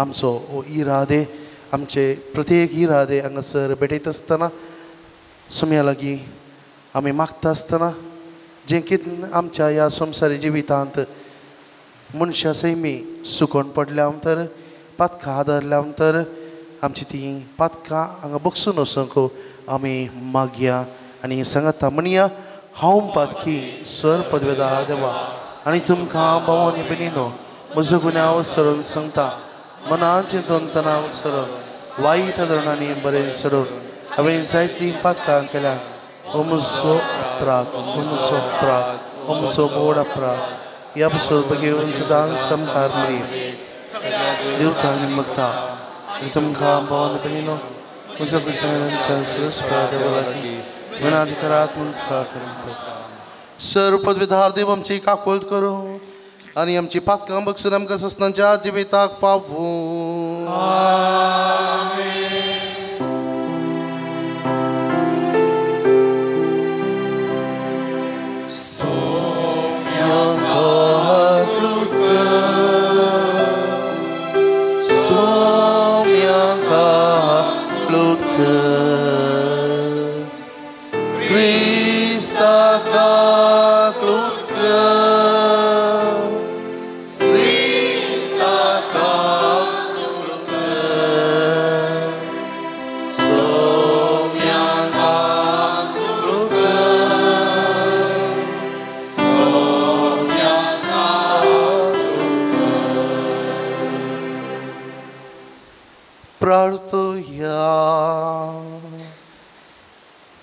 आमचो हो इरादे आमचे प्रत्येक इरादे हांगासर भेटयता आसतना सोमया लागीं आमी मागता आसतना जें कितें आमच्या ह्या संवसारी जिवितांत मनशां सैमी सुकोन पडल्या तर पातकां आदारल्या तर आमची ती पातकां हांगा बगसून वचूंक आमी मागया आनी सांगता म्हणया हांव पातकी सर पदवेदार देवा आनी तुमकां भाव आनी भयणीनो म्हजो गुन्यांव सरून सांगता मनान चिंतून तणाव सरून वायट धरणांनी बरें सोडून हांवें जायतीं पातकां केल्या. हो म्हजो अपराध, हो म्हजो अपराध, हो म्हजो बोड अपराध. ह्या पसून घेवन सदांच समकार मरी देवता आनी मगता आनी तुमकां भाव आनी भयणीनो म्हजो गुन्यांवांच्या सरस्परा देवा लागीं विनंती करात म्हूण प्रार्थना करता. सर पदवीधार देव आमची काकुळट करूं आनी आमची पातकां बगसून आमकां ससनाच्या जिविताक पावूं.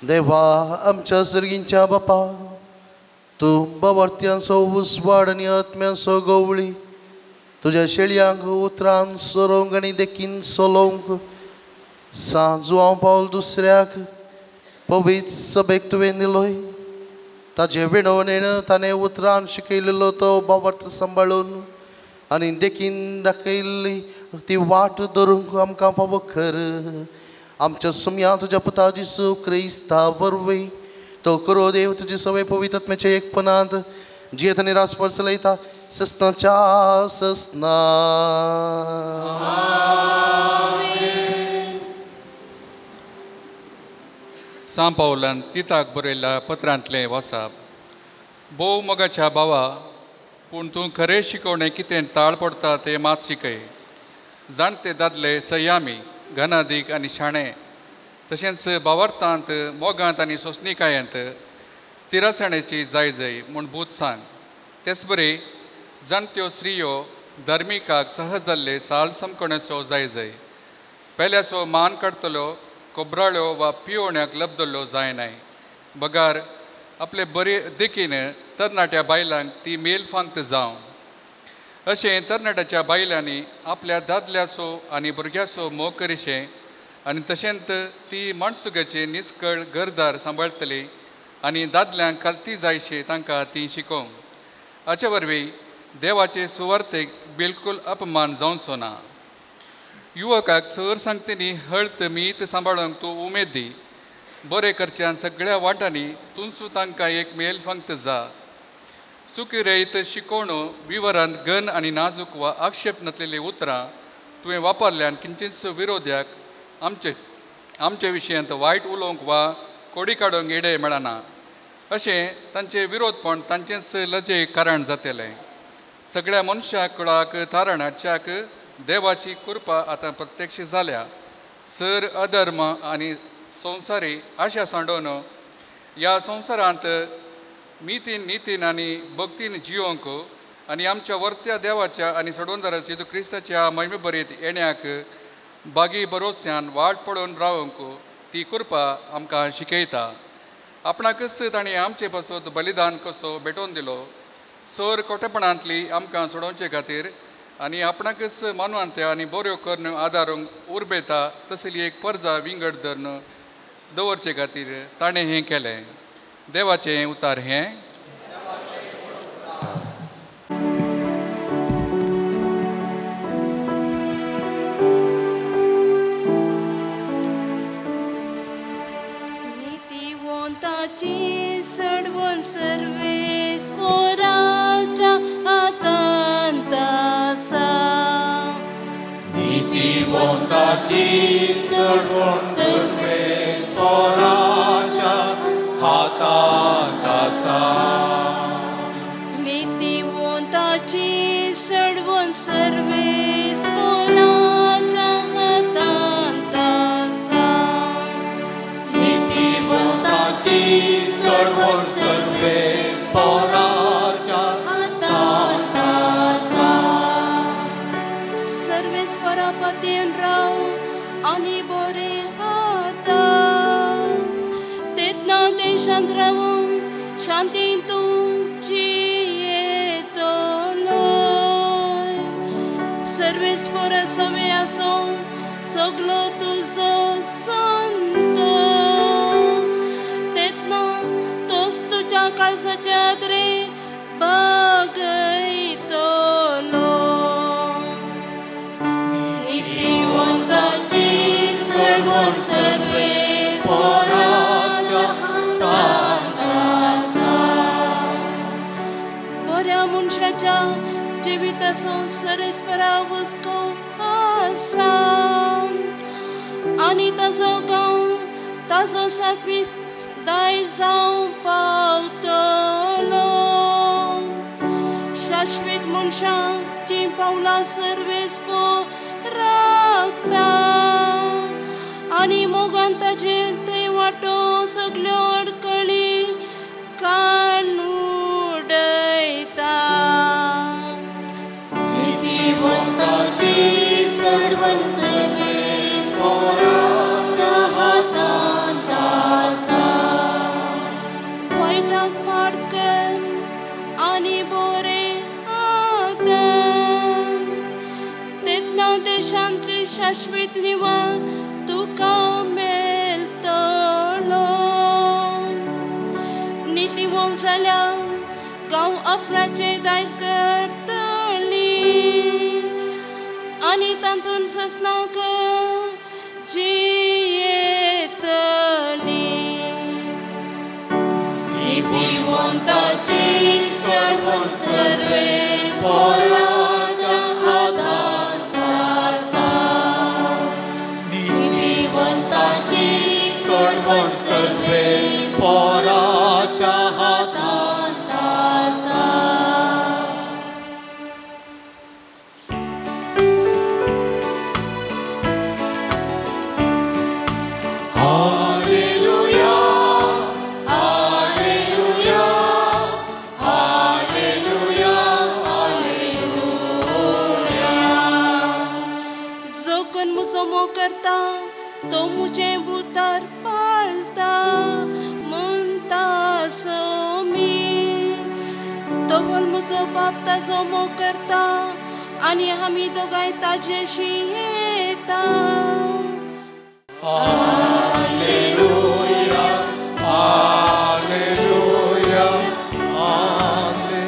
देवा आमच्या सर्गींच्या बापा तूं बावर्त्यांचो उजवाड आनी आत्म्यांचो गवळी तुज्या शेळयांक उतरान सरोवंक आनी देखीन चलोवंक सांजू हांव पावल दुसऱ्याक पवित्र सभेक तुवें दिलोय ताजे विणवणेन ताणें उतरान शिकयलेलो तो बावर्त सांबाळून आनी देखीन दाखयल्ली ती वाट धरूंक आमकां फावो कर. आमच्या सुमया तुज्या पुता जेजू क्रिस्ता वरवीं तो करो देव तुजी सवय पवित्र आत्म्याच्या एकपणांत जियेत आनी रासभर चलयता ससनाच्या ससना. सांव पावलान तिताक बरयल्ल्या पत्रांतलें वाचप. भोव मोगाच्या भावा, पूण तूं खरें शिकवणें कितें ताळ पडटा तें मात शिकय. जाणटे दादले संयमी, घनादीक आनी शाणे, तशेंच भावार्थांत, मोगांत आनी सोंसणीकायेंत तिरासणेची जाय जाय म्हूण बूद सांग. तेच बरी जाणट्यो स्त्रियो धार्मिकाक सहज जाल्ले साल समकणेचो जाय जाय. पेल्याचो मान काडटलो कोबराळ्यो वा पियोण्याक लबदल्लो जायनाय बगार आपले बरे देखीन तरणाट्या बायलांक ती मेलफांत जावं. अशें तरणाट्याच्या बायलांनी आपल्या दादल्याचो आनी भुरग्याचो मोग करिशें आनी तशेंच ती माणसुग्याची निस्कळ घरदार सांबाळटली आनी दादल्यांक खालती जायशे तांकां ती शिकोवंक. हाचे वरवीं देवाचे सुवार्थेक बिलकूल अपमान जावचो ना. युवकाक सर सांगतेनी हळत मीत सांबाळूंक तूं उमेद दी. बरें करच्यान सगळ्या वाटांनी तुमचो तांकां एक मेल फंक्त जा. चुकी रयत शिकोवणो विवरांत गन आनी नाजूक वा आक्षेप नासलेलीं उतरां तुवें वापरल्यान किंचीच विरोध्याक आमचे आमचे विशयांत वायट उलोवंक वा कोडी काडूंक येडे मेळना. अशें तांचें विरोधपण तांचेंच लजे कारण जातलें. सगळ्या मनशाक कुळाक तारण हाडच्याक देवाची कृपा आतां प्रत्यक्ष जाल्या. सर अधर्म आनी संवसारी आशा सांडोवन ह्या संवसारांत मितीन नितीन आनी भक्तीन जियोंक आनी आमच्या वर्त्या देवाच्या आनी सडवंदाराच्या जेजू क्रिस्ताच्या महिमेभरीत येण्याक बागी बरोवच्यान वाट पळोवन रावंक ती कृपा आमकां शिकयता. आपणाकच ताणें आमचे पासत बलिदान कसो भेटोवन दिलो सर कोटेपणांतली आमकां सोडोवचे खातीर आनी आपणाकच मानवांत्या आनी बऱ्यो करून आदारूंक उर्बेता तसली एक परजा विंगड धरून दवरचे खातीर ताणें हें केलें. देवाचें उतार हें. नितीवंताची सडवण सर्वेस पोराच्या हातांत आसा. नितीवंताची सडवण सर्वेस पोराच्या हातांत आसा. नितीवंताची सडवण सर्वेस पोराच्या हातांत आसा. नितीवंताची सडवण सर्वेस पोराच्या हातांत आसा. सर्वेस पोरा पतीन राव आनी बरें खाता तेन्ना देशांत रावून शांती तुमची येतलो. सर्वेस पोरा सवे आसो सगलो तुजो संत तेन्ना तोच तुज्या काळजाच्या आदरे बागयतलो. नितीवंताची सडवण सर्वेस पोराच्या हातांत आसा. बऱ्या मनशाच्या जिविताचो सर्वेस्परा हुस्को आसा आनी ताजो गांव ताजो सातवी दाय जावं पावतलो. शाश्वीत मनशांची पावलां सर्वेस राखता आनी मोगान ताजेर थंय वांटो सगल्यो अडकळी कान उडयता. नितीवंताची सडवण सर्वेस पोराच्या हातांत आसा. वायटाक फाटकन आनी बरें आदन तेन्ना देशांतली शाश्वीत निवार तुका मेळटलो. नितीवंत जाल्यार गांव आपणाचें दायज करतली आनी तातूंत ससनाक जियेतली. नितीवंताची सडवण सर्वेस पोराच्या हातांत आसा. नितीवंताची सडवण सर्वेस पोराच्या हातांत आसा. तवळ म्हजो बाप ताजो मोग करता आनी आमी दोगांय ताजेशी येता. Hallelujah, hallelujah, hallelujah.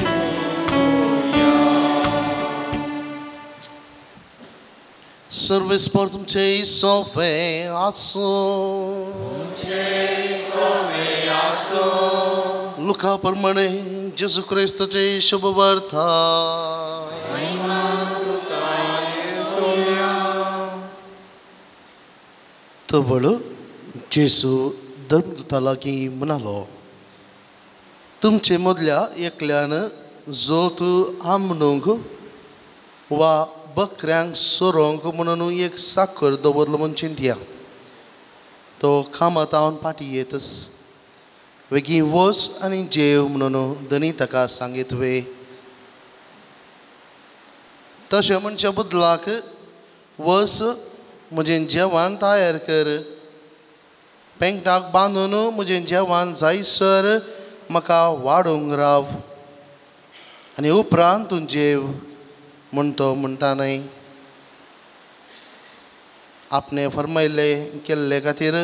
सर्वेस्पर तुमचे सोफे आसूं. लुका प्रमाणे जेजू क्रिस्ताचे शुभवार्ता. तवळ जेजू धर्मदूता लागीं म्हणालो, तुमचे मदल्या एकल्यान जोत आमणूंक वा बकऱ्यांक सोरोंक म्हणून एक साखर दवरलो म्हूण चिंतया. तो कामातावन फाटीं येतच वेगीं वच आनी जेव म्हणून धनी ताका सांगीत वे. तशें म्हणच्या बदलाक वच म्हजें जेवण तयार कर, पेंकटाक बांदून म्हजें जेवण जायसर म्हाका वाडूंक राव आनी उपरांत तूं जेव म्हूण तो म्हणटा न्हय. आपणें फर्मायल्लें केल्ले खातीर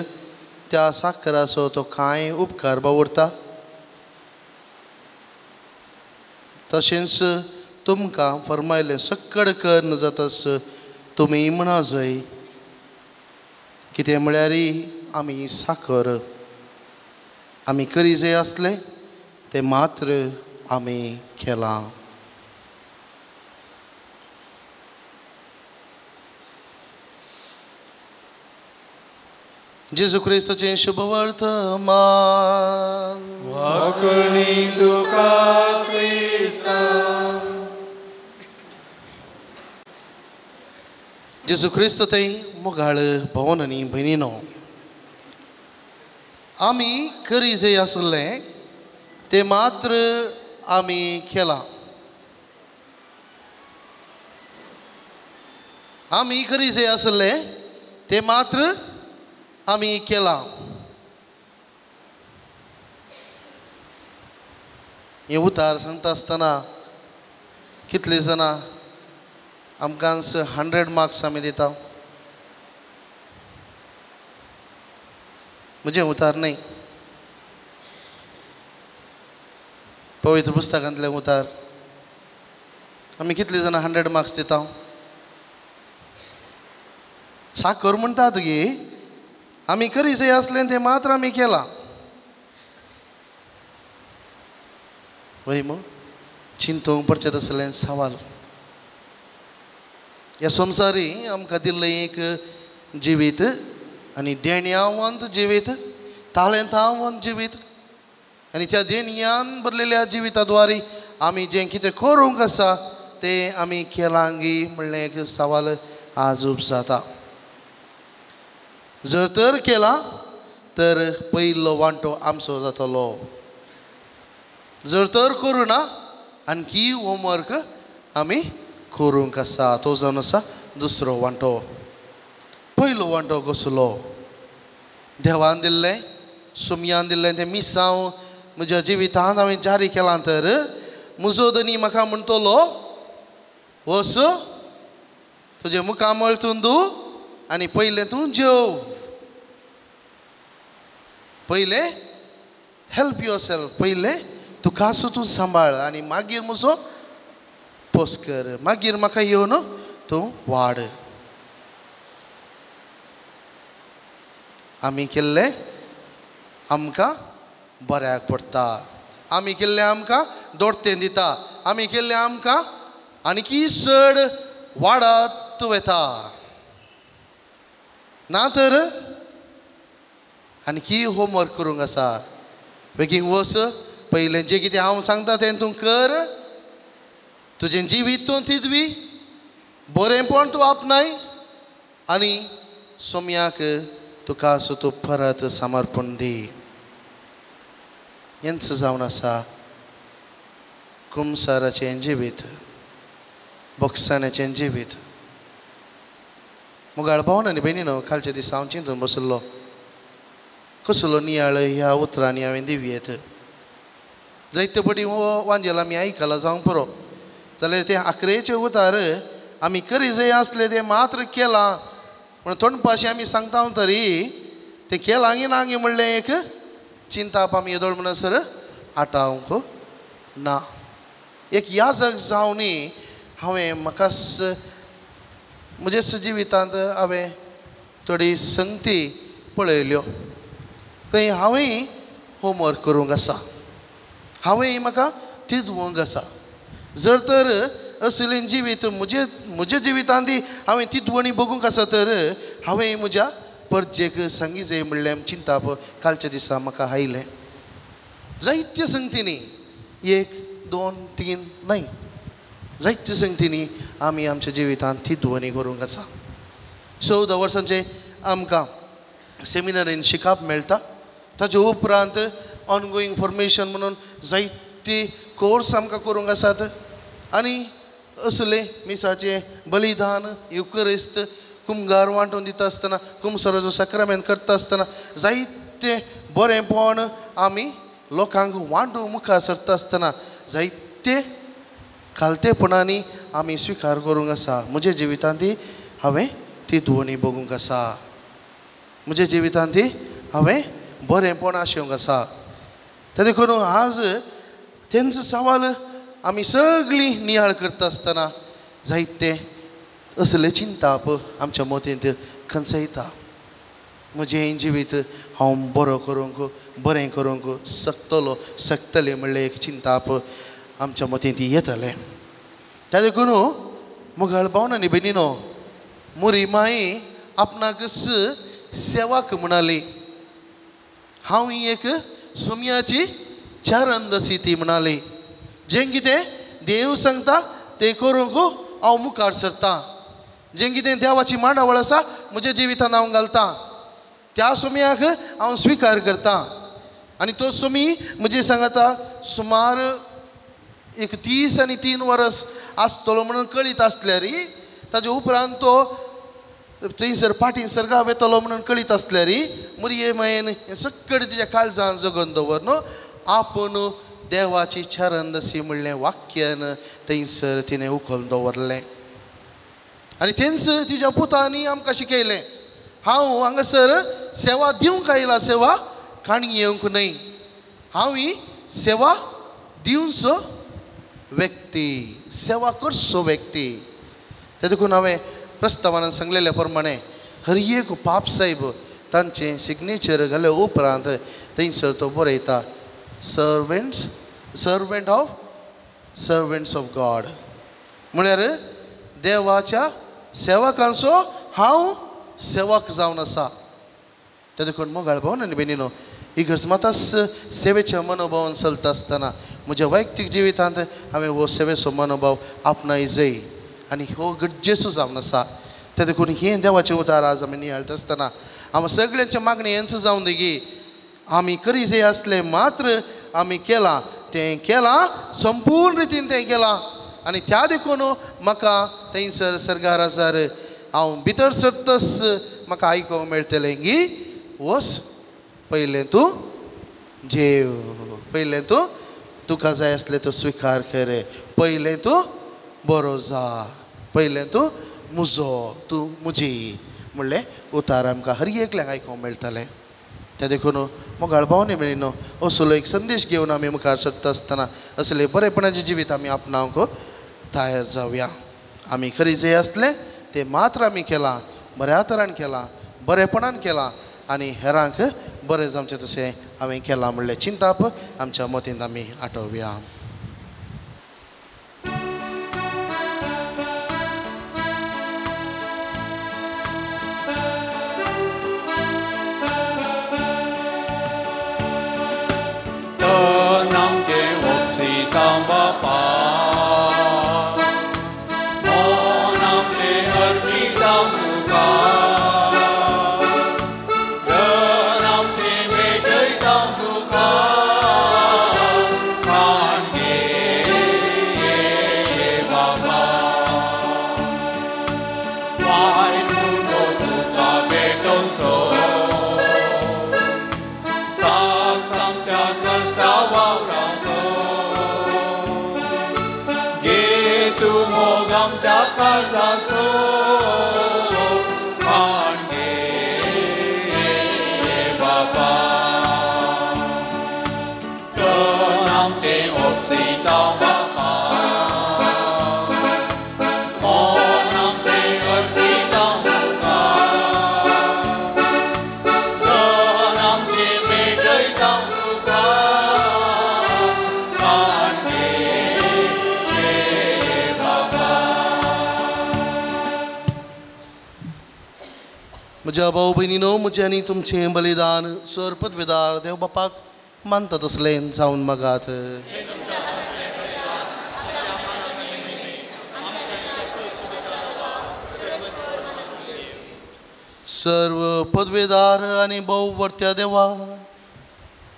त्या साखराचो तो कांय उपकार बावुरता. तशेंच तुमकां फर्मायल्लें सक्कड कर जातास तुमी म्हणा जाय, कितें म्हळ्यार आमी साखर आमी करी जाय आसलें तें मात्र आमी केलां. जेजू क्रिस्ताचें शुभवर्तमान. वाकणी तुका क्रिस्ता. जेजू क्रिस्त थंय मोगाळ भवन आनी भयणीनो, आमी करी जाय आसलें तें मात्र आमी केलां. आमी करी जाय आसलें तें मात्र आमी केलां. हें उतार सांगता आसतना कितले जाणां आमकां 100 मार्क्स आमी दिता. म्हजें उतार न्हय, पवित्र पुस्तकांतलें उतार. आमी कितले जाणां 100 मार्क्स दिता. साखर म्हणटात गे, आमी करी जाय आसलें तें मात्र आमी केलां. वय मग चिंतूंक पडचें तसलें सवाल. ह्या संवसारी आमकां दिल्लें एक जिवीत आनी देणयावंत जिवीत, तालेंतावंत जिवीत, आनी त्या देणयान भरलेल्या जिविता द्वारे आमी जें कितें करूंक आसा तें आमी केलां गी म्हणलें एक सवाल आज उपजाता. जर तर केला तर पयलो वांटो आमचो जातलो. जर तर करूं ना आणखी होमवर्क आमी करूंक आसा, तो जावन आसा दुसरो वांटो. पयलो वांटो कसलो? देवान दिल्लें, सुमयान दिल्लें तें मिसांव म्हज्या जिवितांत हांवें जारी केलां तर म्हजो धनी म्हाका म्हणटलो, वच तुजें मुखामळ तूं धू आनी पयलें तूं जेव. पयलें हेल्प your self, पयलें तुका तूं सांबाळ आनी मागीर म्हजो पोस कर, मागीर म्हाका येवन तूं वाड. आमी केल्लें आमकां बऱ्याक पडटा, आमी केल्लें आमकां दोडतें दिता, आमी केल्लें आमकां आनीकी चड वाडत वता. ना तर आणखी होमवर्क करूंक आसा. बेगीन वच, पयलें जें कितें हांव सांगता तें तूं कर, तुजें जिवीत तूं तितवी बरेंपण तूं आपणाय आनी सोम्याक तुका असो तूं परत समर्पण दी. हेंच जावन आसा कुमसाराचें जिवीत, बोक्साण्याचें जिवीत. मुगाळ भावन आनी भयणीनो, कालच्या दिसा हांव चिंतून बसलो कसलो नियाळ ह्या उतरांनी हांवें दिवयेत. जायते पटी हो वांजेल आमी आयकलां जावंक पुरो जाल्यार तें आकरेचें उतार आमी करी जंय आसलें तें मात्र केलां पूण तोंडपाशी आमी सांगता तरी तें केलां ना म्हणलें एक चिंताप आमी येदोळ म्हणसर आटावंक ना. एक याजक जावनी हांवें म्हाका म्हज्या जिवितांत हांवें थोडी संगती पळयल्यो थंय हांवें होमवर्क करूंक आसा, हांवें म्हाका तिदवंक आसा. जर तर असलें जिवीत म्हजे म्हज्या जिवितांत हांवें तिदवणी बगूंक आसा तर हांवें म्हज्या परजेक सांगी जाय म्हणलें चिंताप कालच्या दिसा म्हाका आयलें. जायत्या संगतींनी 1 2 3 न्हय जायत्या संगतींनी आमी आमच्या जिवितांत तिदवणी करूंक आसा. 14 वर्सांचे आमकां सेमिनारीन शिकप मेळटा, ताजे उपरांत ऑनगोईंग फॉर्मेशन म्हणून जायते कोर्स आमकां करूंक आसात आनी असले मिसाचें बलिदान युकरिस्त कुमगार वांटून दिता आसतना कुमसराचो साक्रामेंत करता आसतना जायते बरेंपण आमी लोकांक वांटूंक मुखार सरता आसतना जायते खालतेपणांनी आमी स्विकार करूंक आसा. म्हज्या जिवितांत हांवें ती दुवणी बगूंक आसा, म्हज्या जिवितांत हांवें बरेंपण आशेवंक आसा. ते देखून आज तेंचो सवाल आमी सगळीं नियाळ करता आसतना जायते असले चिंताप आमच्या मतींत खंचयता. म्हजें जिवीत हांव बरो करूंक बरें करूंक शकतलो शकतलें म्हणलें एक चिंताप आमच्या मतींत येतलें. त्या देखून मुगाळ भावना न्ही भयणीनो, मोरी माई आपणाक सेवाक म्हणाली, हांव ही एक सुमयाची चारंदसी ती म्हणाली. जें कितें देव सांगता तें करूंक हांव मुखार सरता, जें कितें देवाची मांडावळ आसा म्हज्या जिवितान हांव घालता, त्या सुमयाक हांव स्विकार करता. आनी तो सुमी म्हजे सांगता सुमार एक 30 आनी 3 वर्स आसतलो म्हणून कळीत आसल्यार ताजे उपरांत तो थंयसर पाटी सर्गा वेतलो म्हणून कळीत आसल्यार मुरये मायेन हें सगळें तिच्या काळजान जगोवन दवर न्हू आपूण देवाची चरणदसी म्हणलें वाक्यान थंयसर तिणें उखल दवरलें. आनी तेंच तिच्या पुतांनी आमकां शिकयलें, हांव हांगासर सेवा दिवंक आयला, सेवा काणी येवंक न्हय, हांव ही सेवा दिवचो व्यक्ती, सेवा करचो व्यक्ती. ते देखून हांवें प्रस्तावान सांगलेल्या प्रमाणे हर एक पाप साहेब तांचें सिग्नेचर घाले उपरांत थंयसर तो बरयता servants servant of servants of God, म्हळ्यार देवाच्या सेवकांचो हांव सेवक जावन आसा. ते देखून मोगाळ भाव आनी भयणीनो, ही गरज मातस सेवेच्या मनोभावान चलता आसतना म्हज्या वैयक्तीक जिवितांत हांवें हो सेवेचो मनोभाव आपणाय जाय आनी हो गरजेचो जावन आसा. ते देखून हें देवाचें उतार आज आमी नियाळटा आसतना आमी सगळ्यांचे मागणी हेंच जावन दी आमी करी जाय आसलें मात्र आमी केलां तें केलां संपूर्ण रितीन तें केलां आनी त्या देखून म्हाका थंयसर सर्गार आसार हांव भितर सरतस म्हाका आयकूंक मेळटलें की वच पयलें तूं जेव, पयलें तूं तुका जाय आसलें तो स्विकार कर, पयलें तूं बरो जा, पयलें तूं मुजो, तूं मुजी म्हणलें उतार आमकां हर एकल्याक आयकूंक मेळटलें. त्या देखून मोगाळ भावने मेळिनो असलो एक संदेश घेवन आमी मुखार सरता आसतना असले बरेपणाचें जिवीत आमी आपणावंक तयार जावया. आमी खरी जे आसलें तें मात्र आमी केलां, बऱ्या तरान केलां, बरेपणान केलां आनी हेरांक बरें जावचें तशें हांवें केलां म्हणलें चिंताप आमच्या मतींत आमी आठोवया. Bye. आमच्या काळजाचो मान घे बाबा. धन आमचें ओपसिता बाबा, मन आमचें अर्पिता तुका, धन आमचें भेटयता तुका, मान घे बाबा. म्हज्या भाव भयणीनो, म्हजें आनी तुमचें बलिदान सर पदवेदार देव बापाक मानता तसलें जावन मागात. सर्व पदवेदार आनी भोव वर्त्या देवा,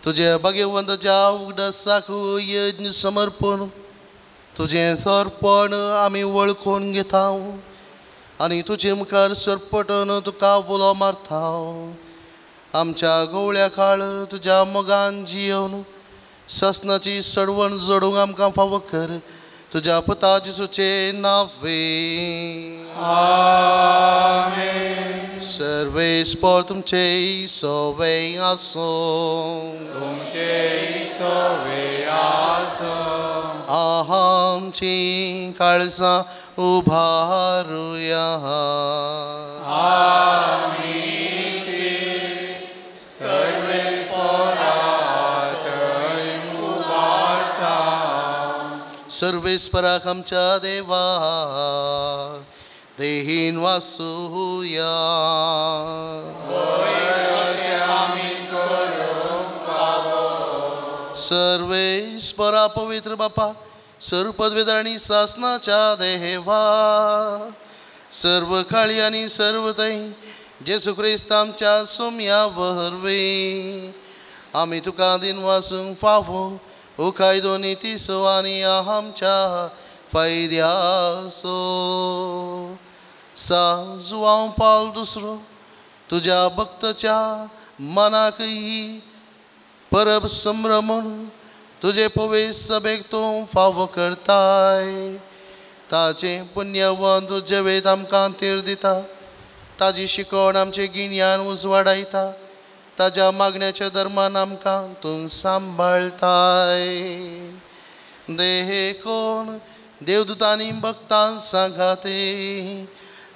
तुज्या भाग्यवंताच्या उगडासाक यज्ञ समर्पण तुजें थोरपण आमी वळखून घेता आनी तुजे मुखार सरपटून तुका उलो मारता. आमच्या गवळ्या काळ तुज्या मोगान जियोवन सासनाची सडवण जोडूंक आमकां फावो कर, तुज्या पुता जेसूचें नांवे. आमेन. सर्वेस्पर तुमचे सवे आसूं. तुमचे सवे आसूं. आमची काळजां उभारुया. आमी ती सर्वेस्पराक उबारता. सर्वेस्पराक आमच्या देवा देहीन वासुया. सर्वेस्परा पवित्र बापा, सर्व पदवेदार आनी सासनाच्या देवा, सर्व काळी आनी सर्व थंय जेजू क्रिस्त आमच्या सोम्या वरवीं आमी तुका दिन वासूंक फावो हो कायदो नितीचो आनी आमच्या फायद्याचो. सा जुआंव पावल दुसरो तुज्या भक्ताच्या मनाक ही परब संभ्रमण तुजे पवित्र सभेक तूं फावो करताय. ताजें पुण्यवंत जेवेत आमकां तीर दिता, ताजी शिकवण आमचें गिन्यान उजवाडायता, ताज्या मागण्याच्या धर्मान आमकां तूं सांबाळताय. देखून देवदूतांनी भक्तां सांगाते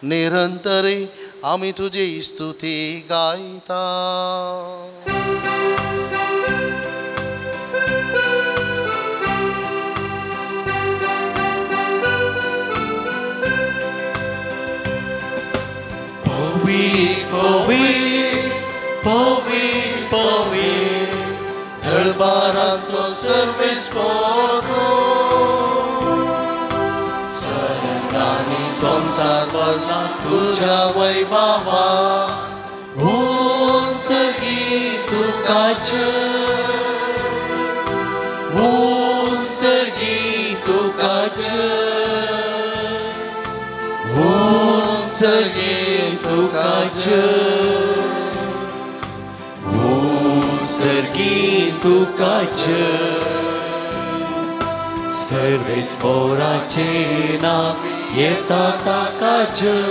निरंतरी आमी तुजी स्तुती गायता. पवित्र पवित्र पवित्र दरबाराचो सर्वेस्पर तूं, सर्गांनी संवसार भरला तुज्या वैभवा, उत्सर्गी तुका जय, उत्सर्गी तुका जय, उत्सर्गी तुका जय, उत्सर्गी तुका जय. सर्वेस्पराचें नांव येता ताका जय,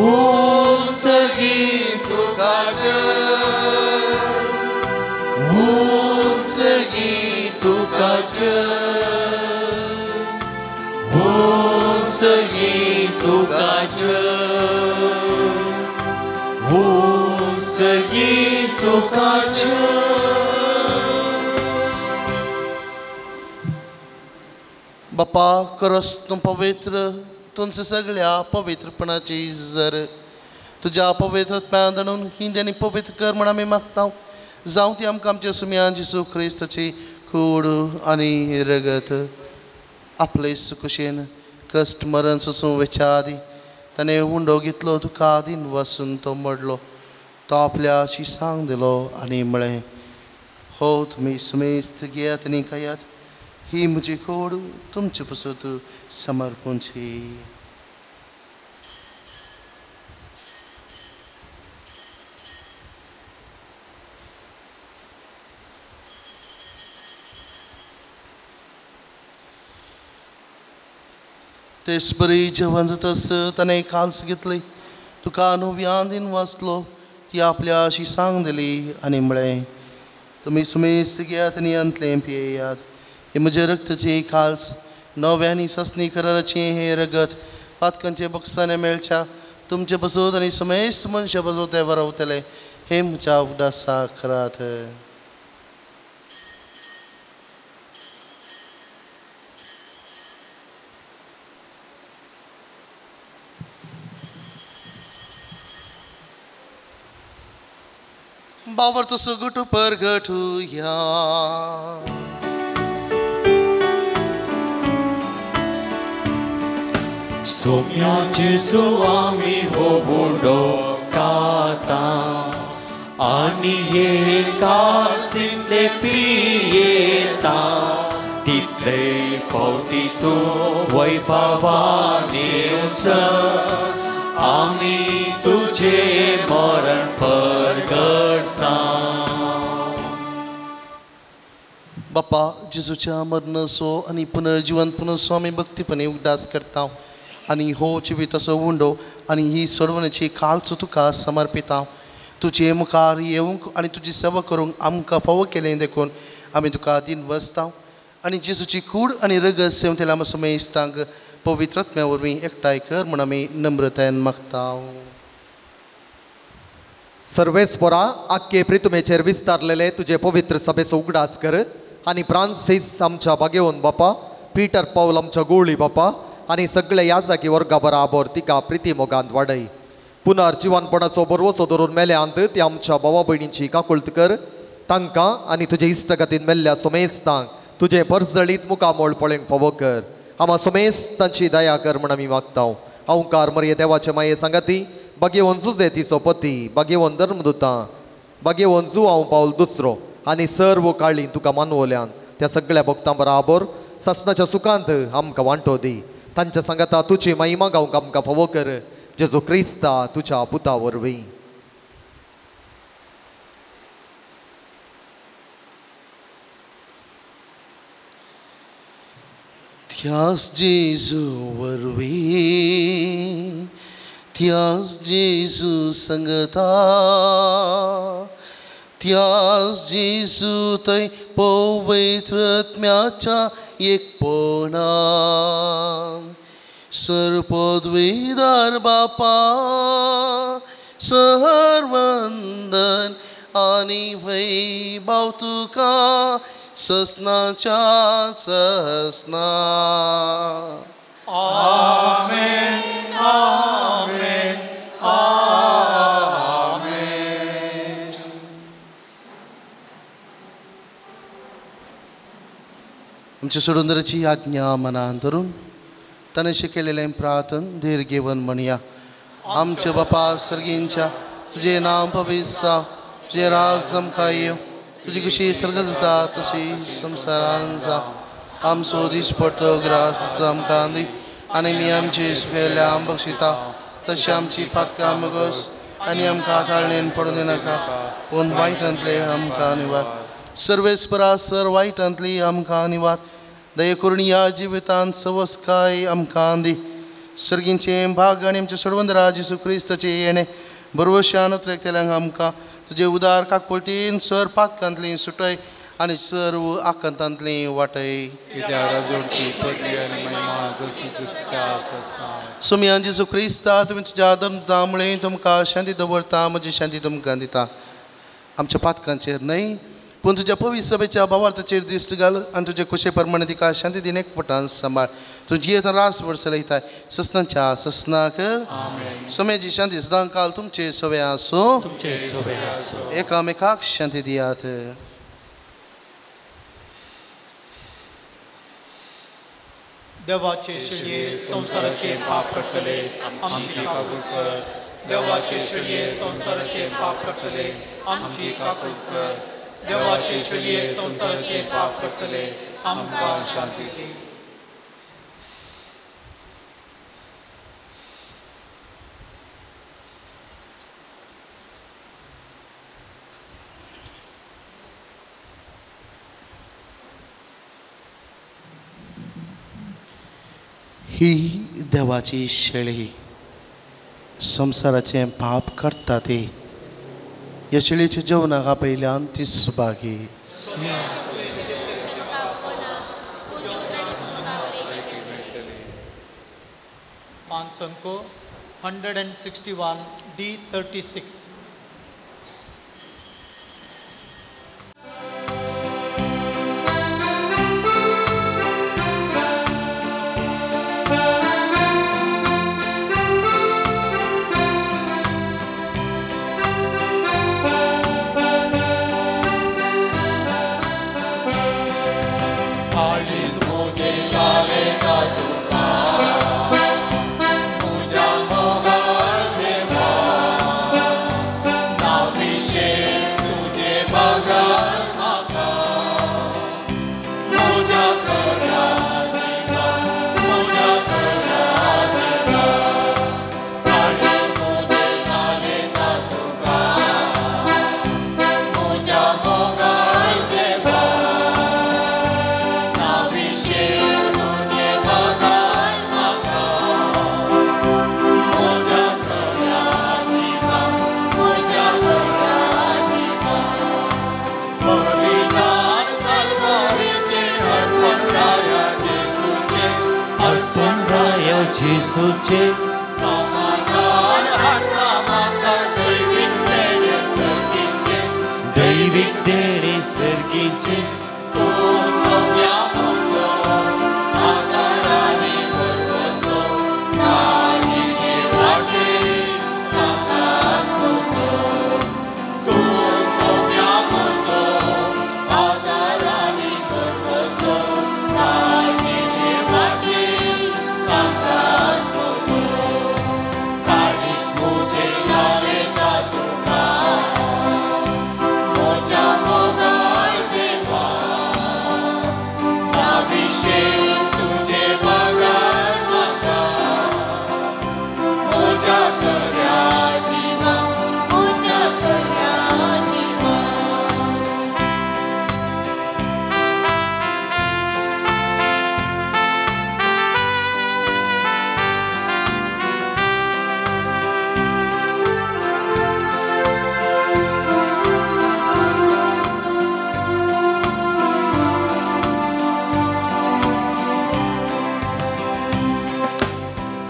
उत्सर्गी तुका जय, उत्सर्गी तुका जय, उत्सर्गी तुका जय, उत्सर्गी तुका जय. बापा करस तूं पवित्र, तुमच्या सगळ्या पवित्रपणाची जर तुज्या पवित्रत्म्यान दाणून हिंद आनी पवित्र कर म्हण आमी मागता. जावं ती आमकां आमच्या सुम्यान जेजू क्रिस्ताची कूड आनी रगत आपले सुकुशेन कश्ट मरण सोसूं वेच्या आदीं ताणें उंडो घेतलो, तुका आदीन वसून तो मोडलो, तो आपल्या शिसांक दिलो आनी म्हळें, हो तुमी सुमेस्त घेयात आनी खायात, ही म्हजी कूड तुमचे पसत समर्पणची. तेच बरी जेवण जातास ताणें काल्स घेतली, तुका नव्यान दिन वाचलो, ती आपल्या अशी सांग दिली आनी म्हळें, तुमी सुमेस्त घेयात आनी अंतलें पियेयात. हें म्हजें रक्तचें काल्स, नव्या आनी ससनी कराराचें हें रगत पातकांचे बक्षाने मेळच्या तुमचे बसोत आनी समेस्त मनशां बसोत तें वरवतलें. हें म्हज्या उगडासा करात. बाबर सुगट परगटुया. सोम्या जेजू आमी हो बुडो खाता आनी एकाच पियेता, तितले फावटी तूं वैभवान येवसर आमी तुझे मरण परगटता. बापा, जेजूच्या मरणाचो आनी पुनर्जिवन पुनर्सो आमी भक्तीपणे उगडास करता आनी हो जिविताचो उंडो आनी ही सोडवण्याची कालचो तुका समर्पिता. तुजे मुखार येवंक आनी तुजी सेवा करूंक आमकां फावो केलें देखून आमी तुका दिन बसता आनी जेजूची कूड आनी रगत सेवतेल्या आमच्या समेस्तांक पवित्र आत्म्या वरवीं एकठांय कर म्हूण आमी नम्रतायेन मागता. सर्वेस्परा, आख्खे प्रितुमेचेर विस्तारलेले तुजे पवित्र सभेचो उगडास कर आनी फ्रांसीस आमच्या बागेवन बापा, पीटर पावल आमच्या गोळी बापा आनी सगळे याजाकी वर्गा बराबर तिका प्रिती मोगांत वाडय. पुनर्जिवनपणाचो बरवसो धरून मेल्यांत ती आमच्या भावा भयणींची काकुळत कर. तांकां आनी तुजे इश्टगतीन मेल्ल्या सोमेस्तांक तुजें परजळीत मुखामोळ पळोवंक फावो कर. आमा सोमेस्तांची दया कर म्हण आमी मागता. हांवकार मरये देवाचे माये सांगाती बागेवन जुजे तिचो पती, बागेवन धर्मदुतां, बागेवन जुआंव पावल दुसरो आनी सर्व काळी तुका मानवल्यान त्या सगळ्या भक्तां बराबर सासनाच्या सुखांत आमकां वांटो दी. तांच्या सांगाता तुजी महिमा गावंक आमकां फावो कर, जेजू क्रिस्ता तुज्या पुता वरवीं. त्यास जेजू वरवीं, त्यास जेजू संगता, त्यास जेजू थंय पवित्र आत्म्याच्या एकपणान सर्पद्विदार बापा सहरवंदन आनी वैभव तुका ससनाच्या ससना. आमेन, आमेन, आमेन. आमच्या सोडूंदराची आज्ञा मनान धरून ताणें शिकयलेलें प्रार्थन धीर घेवन म्हणया. आमच्या बापा सर्गींच्या, तुजें नांव पवित्र जावं, तुजें राज आमकां येवं, तुजी कशी सर्ग जाता तशी संवसारान जावं. आमचो दिसपट्टो ग्रास आमकां दी आनी आमी आमचे सुकेल्या आम बक्षिता तशी आमची पातकां मगोस आनी आमकां ताळणेन पडूं दिनाका, पूण वायटांतले आमकां निवार. सर्वेस्परा सर वायटांतली आमकां निवार. दये करून ह्या जिवितांत सवस्काय आमकां दी. सर्गींचें भाग आनी आमच्या सोडवंदरा जेजू क्रिस्ताचें येणें बरवशान उतरेकतल्यांक आमकां तुजे उदार काकुळटीन सर पातकांतली सुटय आनी सर्व आकांतांतली वाटय. सोमयान जेजू क्रिस्ता, तुमी तुज्या धर्मता मुळे तुमकां शांती दवरता, म्हजी शांती तुमकां दिता. आमच्या पातकांचेर न्हय पूण तुज्या पवित्र सभेच्या भावार्थाचेर दिश्ट घाल आनी तुजे खुशे प्रमाणे तिका शांती दिन एकवटान सांबाळ. तूं जियेता रास वर्सलयताय ससनाच्या ससनाक. सोम्याची शांती सदां काल तुमचे सवे आसूं. एकामेकाक शांती दियात. देवाचे श्रेय संवसाराचे पाप करतले आमची काकूळ कर. देवाचे श्रेय संवसाराचे पाप करतले आमची काकूळ कर. देवाचे श्रेय संवसाराचे पाप करतले आमकां शांती दी. ही देवाची शेळी संवसाराचें पाप करता ती ह्या शेळीच्या जेवणाक आपयल्यान ती सुभागी. पांच अंको 161 D36. जेसूचे समाधान हाडटा म्हाका दैवीक देणे सर्गीचें, दैवीक देणे सर्गीचें. तूं सोम्या म्हजो आदारानी भरवंसो, ताजिणे वाटे सांगात म्हजो. तूं सोम्या म्हजो आदारानी भरवंसो, ताजिणे वाटे सांगात.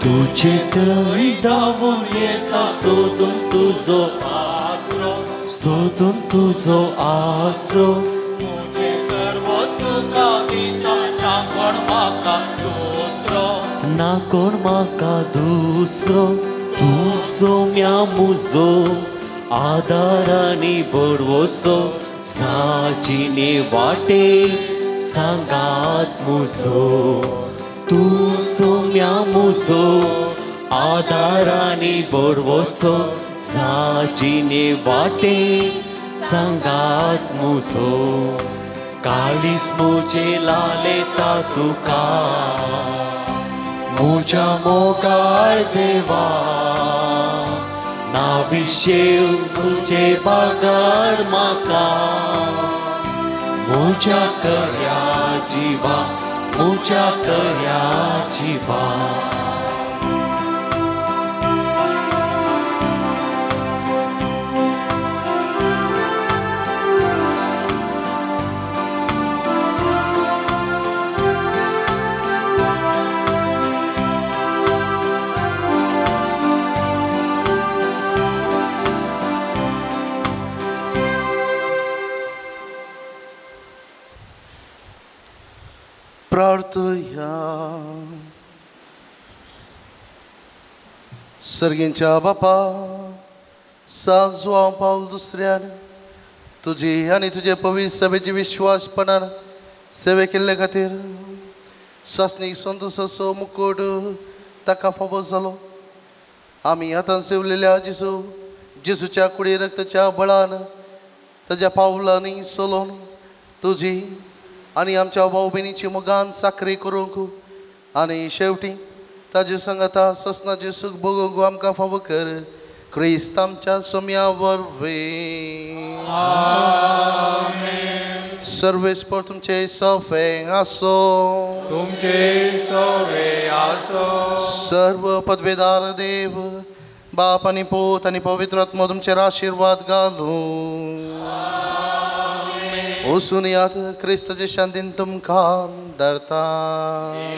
तुजे थंय धांवून येता सोदून तुजो आसरो, सोदून तुजो आसरो. म्हजें सर्वस्व तुका दिता, ना कोण म्हाका दुसरो, ना कोण म्हाका दुसरो. तूं सोम्या म्हजो आदारानी भरवंसो, साजिणे वाटे सांगात म्हजो. तूं सोम्या म्हजो आदारानी भरवंसो, साजिणे वाटे सांगात म्हजो. काळीज म्हजें लालेता तुका म्हज्या मोगाळ देवा, ना विशेव तुजे बागार म्हाका म्हज्या खऱ्या जिवा, म्हज्या खऱ्या जिवा. प्रार्थया. सर्गींच्या बापा, सांत जुआंव पावल दुसऱ्यान तुजी आनी तुजे पवित्र सभेची विश्वासपणान सेवे केल्ले खातीर सासणीक संतोसाचो मुकुट ताका फावो जालो. आमी आतां सेवलेल्या जेजू जेजूच्या कुडी रक्ताच्या बळान ताज्या पावलांनी चलोवन तुजी आनी आमच्या भाव भयणीची मोगान साकरी करूंक आनी शेवटी ताजे संगता ससनाचें सूख भोगूंक आमकां फावो कर. क्रिस्त आमच्या सोम्या वरवीं. सर्वेस्पर तुमचे सफे आसो. तुमचे सवे आसो। सर्व पदवेदार देव बाप आनी पूत आनी पवित्र आत्मो तुमचेर आशिर्वाद घालूं। वचून यात क्रिस्ताचे शांतीन तुमकां धरता।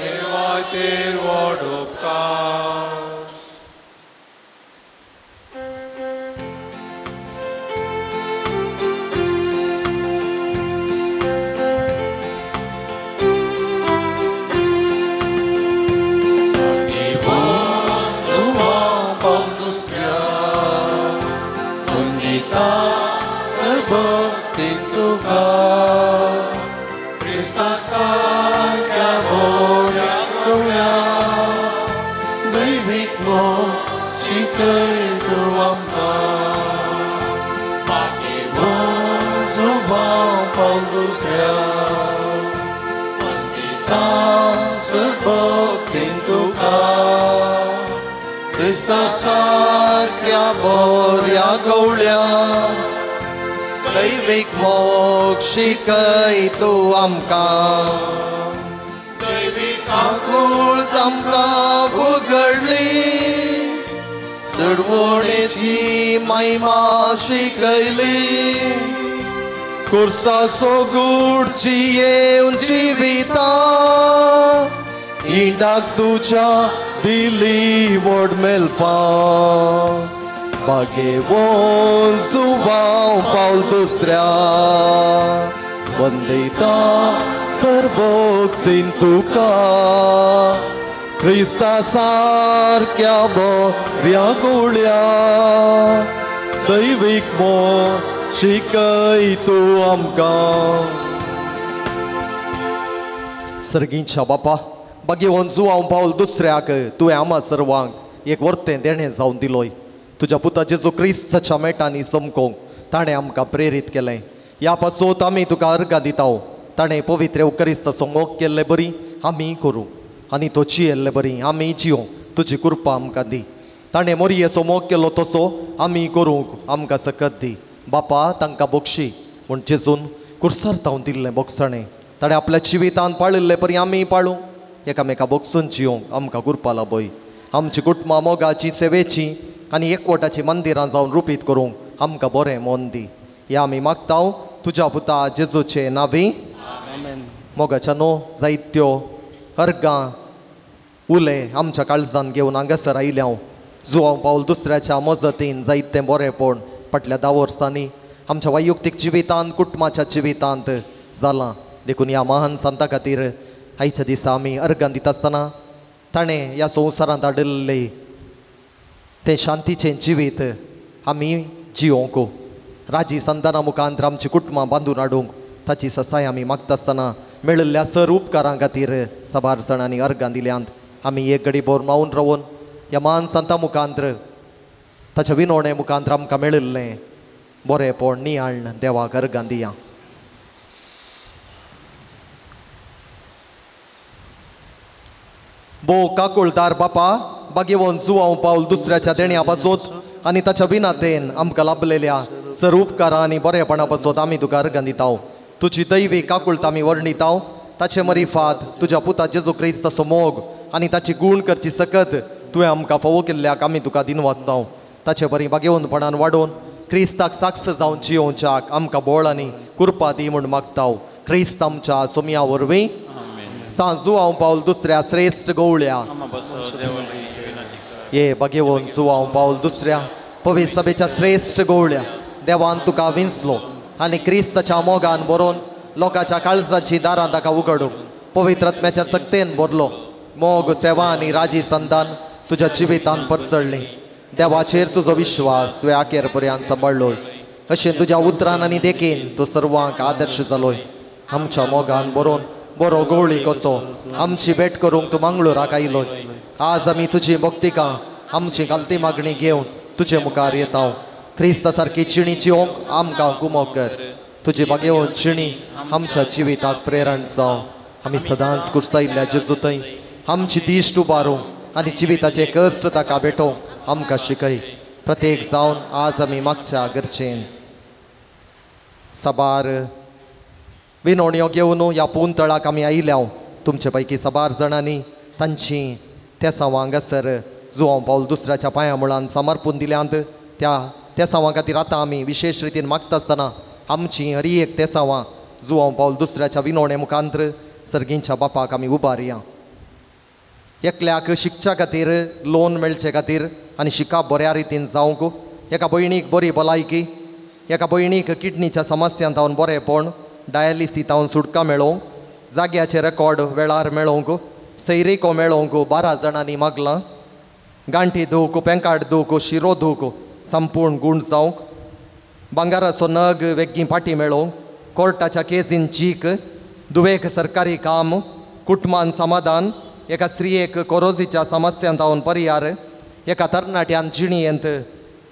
देवाचेर व्हड उपकार। क्रिस्ता सारक्या बऱ्या गवळ्या दैवीक मोग शिकय तूं आमकां। दैवीक आकूळ आमकां उगडली चडवणेची महिमा शिकयली। कुर्साचो गूढची येवन जिविता इंडाक तुज्या दिली व्हड मेलफा। बागेवन जुवांव पावल दुसऱ्या वंदिता सर्वोक्तीन तुका। क्रिस्ता सारक्या बऱ्या गुळ्या दैवीक मोग शिकय तूं आमकां। सर्गींच्या बापा बागेवन जुवांव पावल दुसऱ्याक तुवें आमा सर्वांक एक वर्तें देणें जावन दिलोय। तुज्या पुता जेजू क्रिस्ताच्या मेटांनी चमकोवंक ताणें आमकां प्रेरीत केलें। ह्या पासत आमी तुका अर्गां दिताव। ताणें पवित्र क्रिस्ताचो मोग केल्ले बरी आमी करूं आनी तो जियेल्ले बरी आमी जियों तुजी कृपा आमकां दी। ताणें मोरयेचो मोग केलो तसो आमी करूंक आमकां सकत दी। बापा तांकां बक्षी म्हूण जेजून कुर्सार तावन दिल्लें बोगसणें ताणें आपल्या जिवितान पाळिल्ले परी आमी पाळूं एकामेका बक्षून जियोंक आमकां कृपा लाभय। आमची कुटुंबां मोगाची सेवेची आनी एकवटाची मंदिरां जावन रुपीत करूंक आमकां बरें मन दी। ह्या आमी मागताव तुज्या पुता जेजूचे नावी। मोगाच्या न्हू जायत्यो अर्गां उले आमच्या काळजान घेवन हांगासर आयल्या हांव। जुवांव पावल दुसऱ्याच्या मजतीन जायतें बरेंपण फाटल्या 10 वर्सांनी आमच्या वैयक्तीक जिवितांत कुटुंबाच्या जिवितांत जालां। देखून ह्या महान संता खातीर आयच्या दिसा आमी अर्गां दिता आसतना ताणें ह्या संवसारांत हाडिल्लें तें शांतीचें जिवीत आमी जियोंक राजी संताना मुखांत आमची कुटुंबां बांदून हाडूंक ताची ससाय आमी मागता आसतना मेळिल्ल्या सर उपकारां खातीर साबार जाणांनी अर्गां दिल्यांत। आमी एक घडी भर मावन रावन ह्या महान संता मुखांत ताच्या विनवणे मुखांत आमकां मेळिल्लें बरेंपण नियाळण देवाक अर्गां दिया। भोव काकुळदार बापा बागेवन जुवांव पावल दुसऱ्याच्या देण्या पासत आनी ताच्या विनातेन आमकां लाभलेल्या सर उपकारां आनी बरेपणा पासत आमी तुका अर्गां दिताव। तुजी दैवी काकुळत आमी वर्णिताव। ताचे मरिफात तुज्या पुता जेजू क्रिस्ताचो मोग आनी ताची गूण करची सकत तुवें आमकां फावो केल्ल्याक आमी तुका दिनवासताव। ताचे बरी बागेवनपणान वाडोवन क्रिस्ताक साक्ष जावन जियोवच्याक आमकां बोळ आनी कृपा दी म्हूण मागताव। क्रिस्त आमच्या सोमया वरवीं। सांजू जुवांव पावल दुसऱ्या श्रेश्ठ गवळ्या ये बागेवन जुवांव पावल दुसऱ्या पवित्र सभेच्या श्रेश्ठ गवळ्या देवान तुका विंचलो आनी क्रिस्ताच्या मोगान बरोवन लोकांच्या काळजाची दारां ताका उगडूंक पवित्र आत्म्याच्या सक्तेन भरलो। मोग सेवा आनी राजी संतान तुज्या जिवितान परसळ्ळी। देवाचेर तुजो विश्वास तुवें आखेर पर्यंत सांबाळ्ळो। अशें तुज्या उतरान आनी देखीन तूं सर्वांक आदर्श जालोय। आमच्या मोगान बरोवन बरो गवळी कसो आमची भेट करूंक तूं मंगळूराक आयलोय। आज आमी तुजी भक्तिका आमची घालती मागणी घेवन तुजे मुखार येता। क्रिस्ता सारकी चिणी जिवंक आमकां गुमो कर। तुजी बागेवन चिणी आमच्या जिविताक प्रेरण जावं। आमी सदांच कुर्सायिल्ल्या जेजू थंय आमची दिश्ट उबारूंक आनी जिविताचे कश्ट ताका भेटोवंक आमकां शिकय। प्रत्येक जावन आज आमी मागच्या गरजेन साबार विनवण्यो घेवन ह्या पुंतळाक आमी आयल्या। तुमचे पैकी साबार जाणांनी तांची तेसांवां हांगासर जुवांव पावल दुसऱ्याच्या पांया मुळान समर्पून दिल्यांत त्या तेसांवां खातीर आतां आमी विशेश रितीन मागता आसतना आमची हरी एक तेसांवां जुवांव पावल दुसऱ्याच्या विनवणे मुखांत्र सर्गींच्या बापाक आमी उबारया. एकल्याक शिकच्या खातीर लोन मेळचे खातीर आनी शिकप बऱ्या रितीन जावंक, एका भयणीक बरी भलायकी, एका भयणीक किडनीच्या समस्यां जावन बरेंपण, डायलिसी जावन सुटका मेळोवंक, जाग्याचे रेकॉर्ड वेळार मेळोवंक, सैरिको मेळोवंक 12 जाणांनी मागलां, गांठी धुवंक, पेंकाट धुवंक, शिरो धुवंक, संपूर्ण गूण जावंक, भांगाराचो नग वेगीं पाटी मेळोवंक, कोर्टाच्या केसीन चीक, दुवेक सरकारी काम, कुटुंबान समाधान, एका स्त्रियेक कोरोजीच्या समस्यां जावन परिहार, एका तरणाट्यान जिणेंत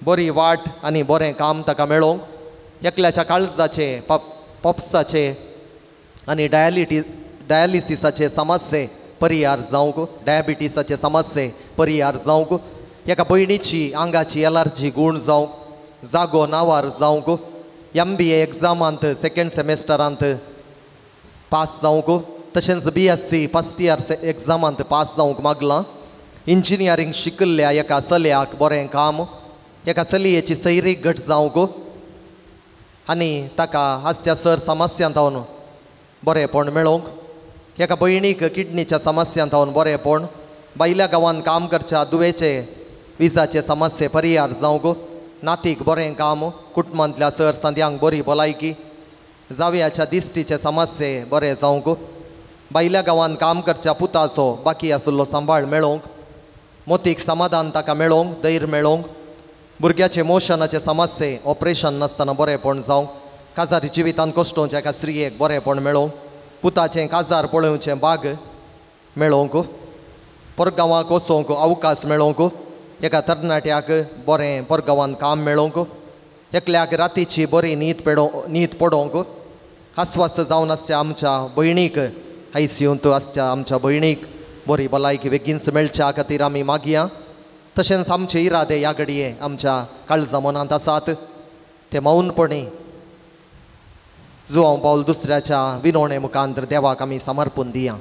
बरी वाट आनी बरें काम ताका मेळोवंक, एकल्याच्या काळजाचे पप्साचे आनी डायलिसिसाचे समस्ये परिहार जावंक, डायबिटीसाचे समस्ये परिहार जावंक, एका भयणीची आंगाची एलर्जी गूण जावंक, जागो नांवार जावंक, MBA एग्जामांत सेकेंड सेमेस्टरांत पास जावंक, तशेंच BSc first year एग्जामांत पास जावंक मागलां, इंजिनियरींग शिकिल्ल्या एका चलयाक बरें काम, एका चलयेची सैरीक घट जावंक आनी ताका आसच्या सर समस्यां जावन बरेंपण मेळोवंक, एका भयणीक किडनीच्या समस्यां जावन बरेंपण, बायल्या गांवांत काम करच्या दुवेचे विजाचे समस्ये परिहार जावंक, नातीक बरें काम, कुटुंबांतल्या सर संद्यांक बरी भलायकी, जावयाच्या दिश्टीचे समस्ये बरें जावंक, बायल्या गांवांत काम करच्या पुताचो बाकी आशिल्लो सांबाळ मेळोवंक, मोतीक समाधान ताका मेळोवंक, धैर्य मेळोवंक, भुरग्याचे मोशनाचे समस्ये ऑपरेशन नासतना बरेंपण जावंक, काजारी जिवितांत कश्टोवच्या एका स्त्रियेक बरेंपण मेळोवंक, पुताचें काजार पळोवचें बाग मेळोवंक, परगांवाक वचोवंक अवकाश मेळोवंक, एका तरणाट्याक बरें परगांवांत काम मेळोवंक, एकल्याक रातीची बरी न्हीद पडोवंक, आस्वास जावन आसच्या आमच्या भयणीक आयसीयूंत आसच्या आमच्या भयणीक बरी भलायकी बेगीनच मेळच्या खातीर आमी मागया. तशेंच आमचे इरादे ह्या घडये आमच्या काळजा मनांत आसात ते मौनपणी जुवांव पावल दुसऱ्याच्या विनवणे मुखांतर देवाक आमी समर्पून दिया.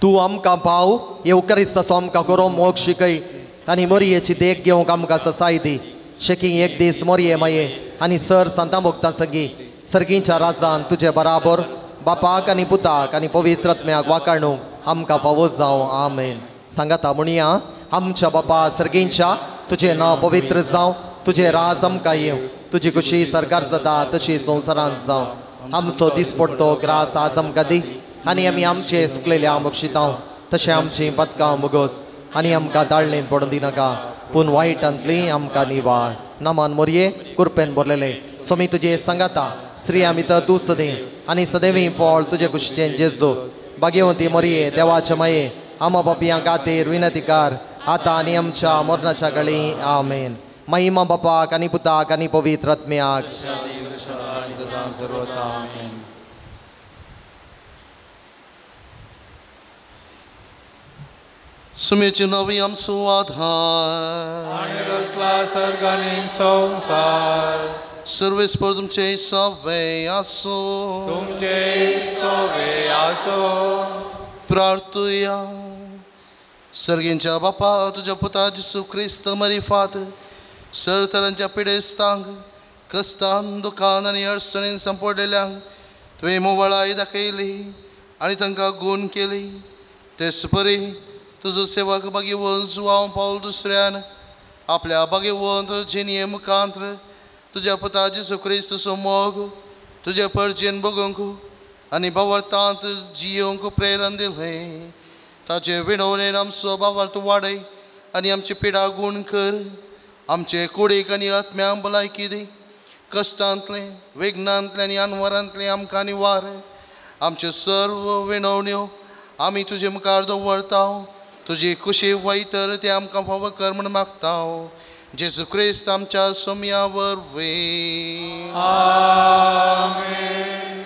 तूं आमकां पाव येवकरिस्ताचो आमकां करो मोग शिकय आनी मोरयेची देख घेवंक आमकां ससाय दी. शेकी एक दीस मोरये माये आनी सर सांतां भोगता सगीं सर्गींच्या राजान तुजे बराबर बापाक आनी पुताक आनी पवित्र आत्म्याक वाकाणूंक आमकां फावो जावं. आमेन. सांगाता म्हणया, आमच्या बापा सर्गींच्या, तुजें नांव पवित्र जावं, तुजें राज आमकां येवं, तुजी खुशी सरकार जाता तशी संवसारांत जावं. आमचो दिसपडतो ग्रास आज आमकां दी आनी आमी आमचे सुकलेल्या बक्षितां तशें आमचीं पदकां मुगोस आनी आमकां ताळणेन पडून दिनाका, पूण वायटांतली आमकां निवार. नामान मोरये कुरपेन भरलेले सोमी तुजे सांगाता, स्त्रिया भितर तूं सदें आनी सदैवी फळ तुजे कुशीचें जेजू. भाग्यवंती मोरये देवाचे माये, आमा बापियां खातीर विनंती कर आतां आनी आमच्या मरणाच्या कळी. आमेन. महिमा बापाक आनी पुताक आनी पवित्र आत्म्याक. सुमेची नवी आमचो आधार संसार सर्वेस्पर तुमचे सवे आसो, तुमचे सवे आसो. प्रार्थुया. सर्गींच्या बापा, तुज्या पुता जेसू क्रिस्त मरिफात सर तरांच्या पिडेस्तांक कश्टान दुखान आनी अडचणीन सांपडलेल्यांक तुवें मोवळाय दाखयली आनी तांकां गूण केली. तेच परी तुजो सेवक भाग्यवंत जुवांव पावल दुसऱ्यान आपल्या भाग्यवंत जिणये मुखांत्र तुज्या पुता जेसू क्रिस्तचो मोग तुज्या परजेन बगोवंक आनी भावार्थांत जियोवंक प्रेरण दिलें. ताचे विणवणेन आमचो भावार्थ वाडय आनी आमची पिडा गूण कर. आमचे कुडीक आनी आत्म्यांक भलायकी दी. कश्टांतलें वेगनांतलें आनी अनवरांतलें आमकां निवार. आमच्यो सर्व विणवण्यो आमी तुजे मुखार दवरता. तुजी खुशी वयतर ते आमकां फावो कर म्हूण मागता. जेजू क्रिस्त आमच्या सोम्या वरवीं.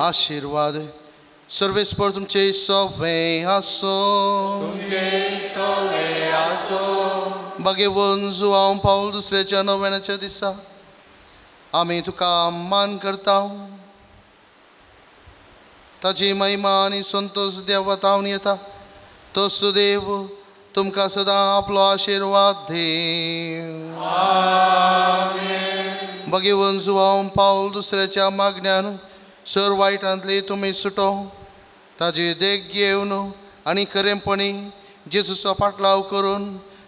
आशिर्वाद सर्वेस्पर तुमचे सवे आसो, तुमचे सवे आसो. भाग्यवंत जुवांव पावल दुसऱ्याच्या नव्याच्या दिसा आमी तुका मान करता. ताजी महिमा आनी संतोश देवा तावन येता. तो सुदेव तुमकां सदां आपलो आशिर्वाद दी. भगेवन जुवांव पावल दुसऱ्याच्या मागण्यान सर वायटांतली तुमी सुटो ताजी देख घेवन आनी खरेंपणी जेजूचो पाटलाव करून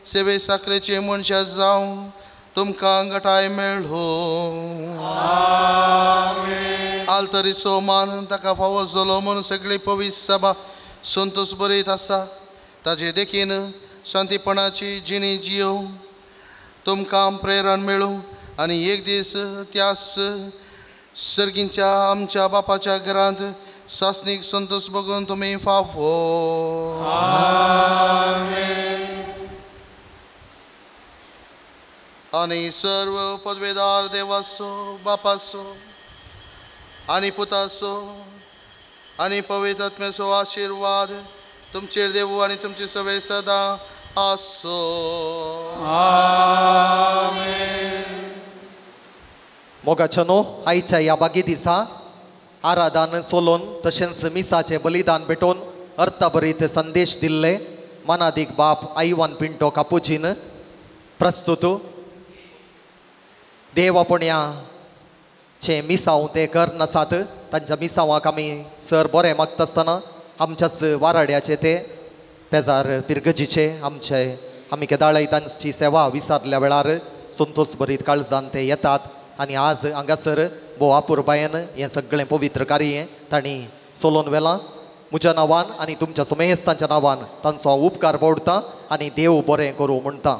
सेवे साखरेचे मनशां जावन तुमकां घटाय मेळ्ळो. आल्तरीचो मान ताका फावो जालो म्हूण सगळी पवित्र सभा संतोश बरयत आसा. ताजे देखीन शांतीपणाची जिणी जियो तुमकां प्रेरण मेळूं आनी एक दीस त्याच सर्गींच्या आमच्या बापाच्या घरांत सासणीक संतोश बघून तुमी फावो. आनी सर्व पदवेदार देवाचो बापाचो आनी पुताचो आनी पवित्र आत्म्याचो आशिर्वाद तुमचेर देवू आनी तुमचे सवे सदां आसो. मोगाच्या न्हू आयच्या ह्या बागी दिसा आराधान सोलोन तशेंच मिसाचें बलिदान भेटोवन अर्थभरीत संदेश दिल्ले मानादीक बाप आयवान पिंटो कापुचीन प्रस्तुत देव आपोण्याचे मिसांव ते कर नासात. तांच्या मिसांवाक आमी सर बरें मागता आसतना आमच्याच वाराड्याचे ते पेजार पिरगजीचे आमचे आमी केदाळय तांची सेवा विसारल्या वेळार संतोष भरीत काळजान ते येतात आनी आज हांगासर भोव अपुरबायेन हें सगळें पवित्र कार्य तांणी सोलोन व्हेलां. म्हज्या नांवान आनी तुमच्या समेस्तांच्या नांवान तांचो हांव उपकार बोडटा आनी देव बरें करूं म्हणटा.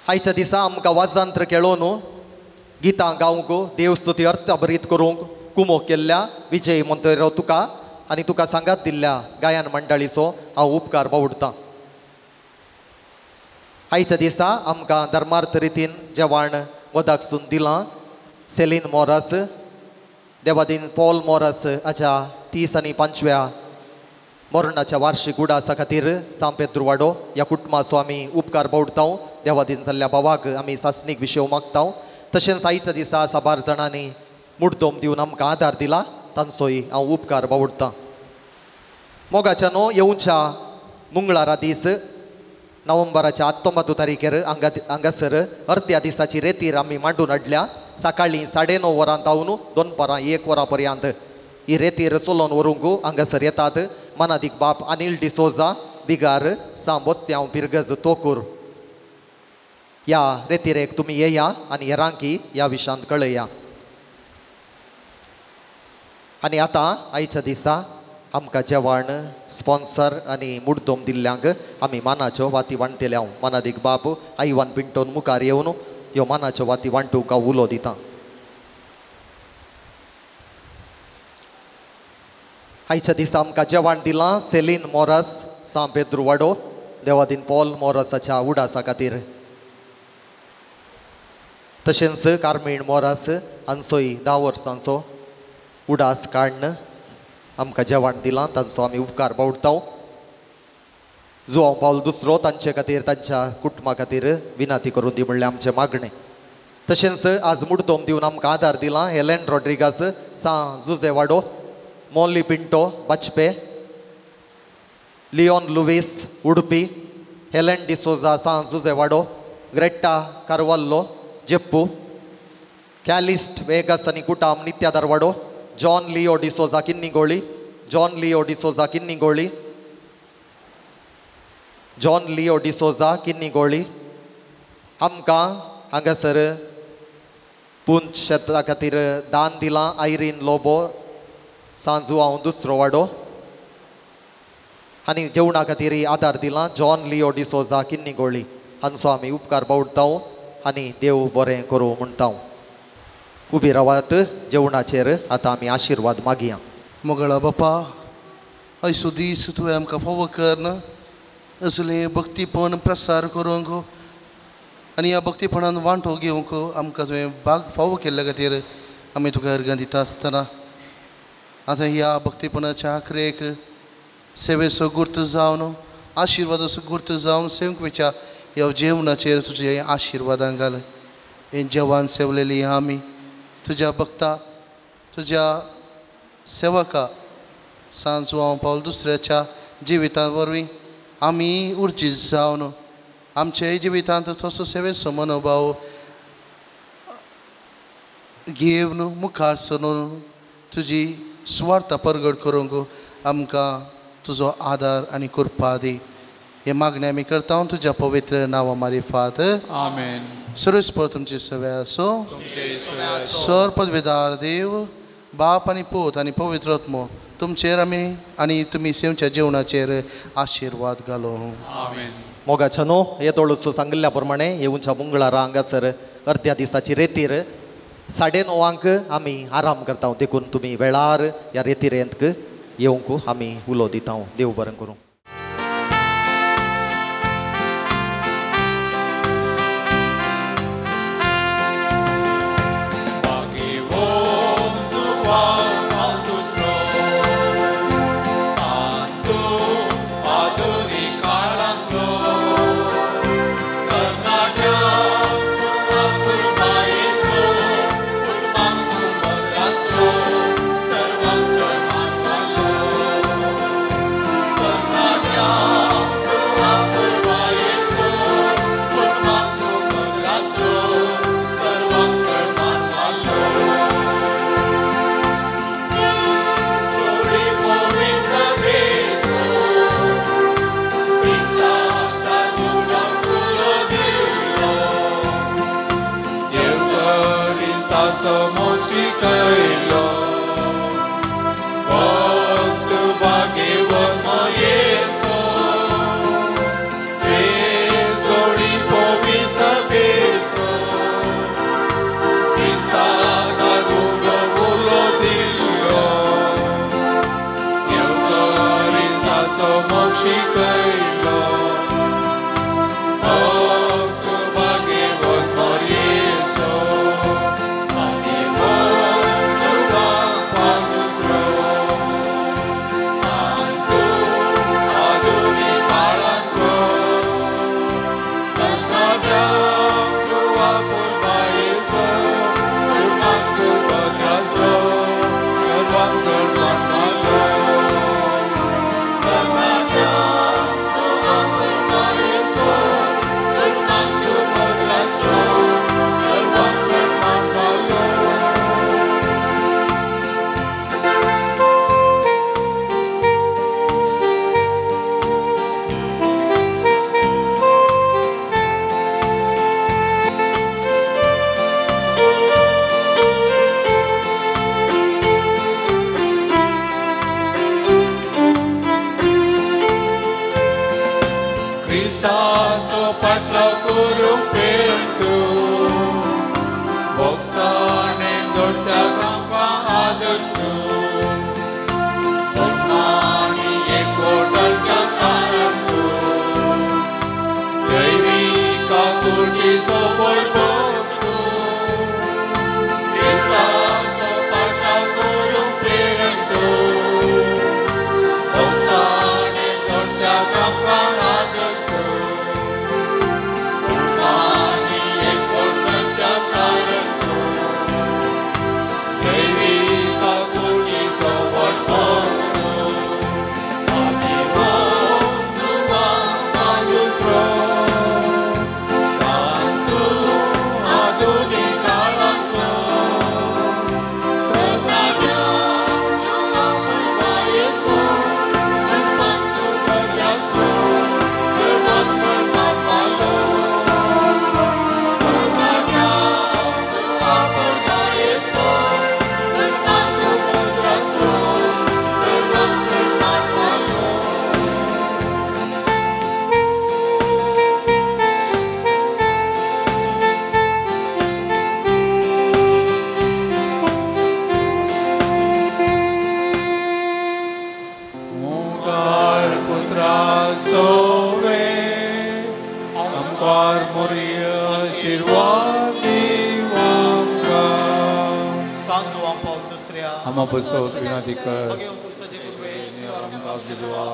आयच्या दिसा आमकां वाजांत्र केळोवन गितां गावंक देवस्तुती अर्थभरीत करूंक कुमोक केल्ल्या विजय मंतरो तुका आनी तुका सांगात दिल्ल्या गायन मंडळीचो हांव उपकार बावडटा. आयच्या दिसा आमकां धर्मार्थ रितीन जेवण वदाकसून दिलां Celine Morris Devadin Paul Morris हाच्या 30 आनी 5व्या मरणाच्या वार्षिक उडासा खातीर सांपेद्रुवाडो ह्या कुटुंबाचो आमी उपकार बावडटा. देवादीन जाल्ल्या भावाक आमी सासणीक विशय मागता. तशेंच आयच्या दिसा साबार जाणांनी मुड्डोम दिवन आमकां आदार दिला तांचोय हांव उपकार बावडटा. मोगाच्या न्हू येवच्या मंगळारा दीस नोव्हेंबराच्या 19 तारखेर हांगासर अर्द्या दिसाची रेतीर आमी मांडून हाडल्या. सकाळीं 9:30 वरां जावन दनपारां 1 वरां पर्यंत ही रेतीर चलोवन व्हरूंक हांगासर येतात मानादीक बाप अनिल डिसोजा बिगार सांबोस्त्यांव पिरगज तोकूर. ह्या रेतिरेक तुमी येया आनी हेरांकी ह्या विशयांत कळया. आनी आतां आयच्या दिसा आमकां जेवण स्पॉन्सर आनी मुड्डोम दिल्ल्यांक आमी मानाच्यो वाती वांटतले. हांव मानादीक बाप आयवान पिंटोन मुखार येवन ह्यो मानाच्यो वाती वांटूंक हांव उलो दितां. आयच्या दिसा आमकां जेवण दिलां सेलीन मोरस सां पेद्रुवाडो देवादीन पॉल मोरसाच्या उडासा खातीर तशेंच कार्मीण मोरस हांचोय 10 वर्सांचो उडास काडून आमकां जेवण दिलां तांचो आमी उपकार बावडटा. जुवांव पावल दुसरो तांचे खातीर तांच्या कुटुंबा खातीर विनंती करून दी म्हणल्यार आमचें मागणें. तशेंच आज मुड्डोम दिवन आमकां आदार दिला हेलेन रॉड्रिगास सां जुजेवाडो Molly Pinto Bajpe Leon Luis Udupi Helen D'Souza San Josewado Greta Carvalho Jeppu Calist Vegas आनी कुटाम Nitya Dharwado John Leo D'Souza Kinnigoli John Leo D'Souza Kinnigoli John Leo D'Souza Kinnigoli. आमकां हांगासर पुंच शेता खातीर दान दिलां आयरीन लोबो सांजू हांव दुसरो वाडो आनी जेवणा खातीर आदार दिला जॉन लिओ डिसोजा किन्नीगोळी हांचो आमी उपकार बावडटा आनी देव बरें करूं म्हणटा. उबी रावात जेवणाचेर आतां आमी आशिर्वाद मागया. मोगळा बापा आयचो दीस तुवें आमकां फावो कर असलें भक्तीपण प्रसार करूंक आनी ह्या भक्तीपणान वांटो घेवंक आमकां तुवें भाग फावो केल्ल्या खातीर आमी तुका अर्गां दिता आसतना आतां ह्या भक्तीपणाच्या आखरेक सेवेचो गुर्त जावन आशिर्वादाचो गुर्त जावन सेवंकवेच्या ह्या जेवणाचेर तुज्या आशिर्वादान घाल. हें जेवण सेवलेली आमी तुज्या भक्ता तुज्या सेवका सांत जुआंव पावल दुसऱ्याच्या जिविता वरवीं आमी उर्जीत जावन आमच्याय जिवितांत तसो सेवेचो मनोभाव घेवन मुखार सरून तुजी सुवार्थ परगट करूंक आमकां तुजो आदार आनी कृपा दी. हे मागणें आमी करता तुज्या पवित्र नांवा मारिफात. आमेन. सर्वेस्पर तुमची सेवा आसो. सर पदवेदार देव बाप आनी पूत आनी पवित्र आत्मो तुमचेर आमी आनी तुमी सेवच्या जेवणाचेर आशिर्वाद घालो. आमेन. मोगाच्या न्हू हे तोळसो सांगिल्ल्या प्रमाणे येवच्या मंगळारा हांगासर अर्द्या दिसाची रेतीर 9:30 आमी आराम करता, देखून तुमी वेळार ह्या रेतिरेंत येवंक आमी उलो दिता. देव बरें करूं.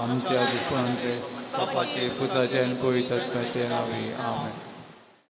आमच्या दुसऱ्यांचे बापाचे पुताचे आनी पवित्र आत्म्याचे नांवे. आमेन.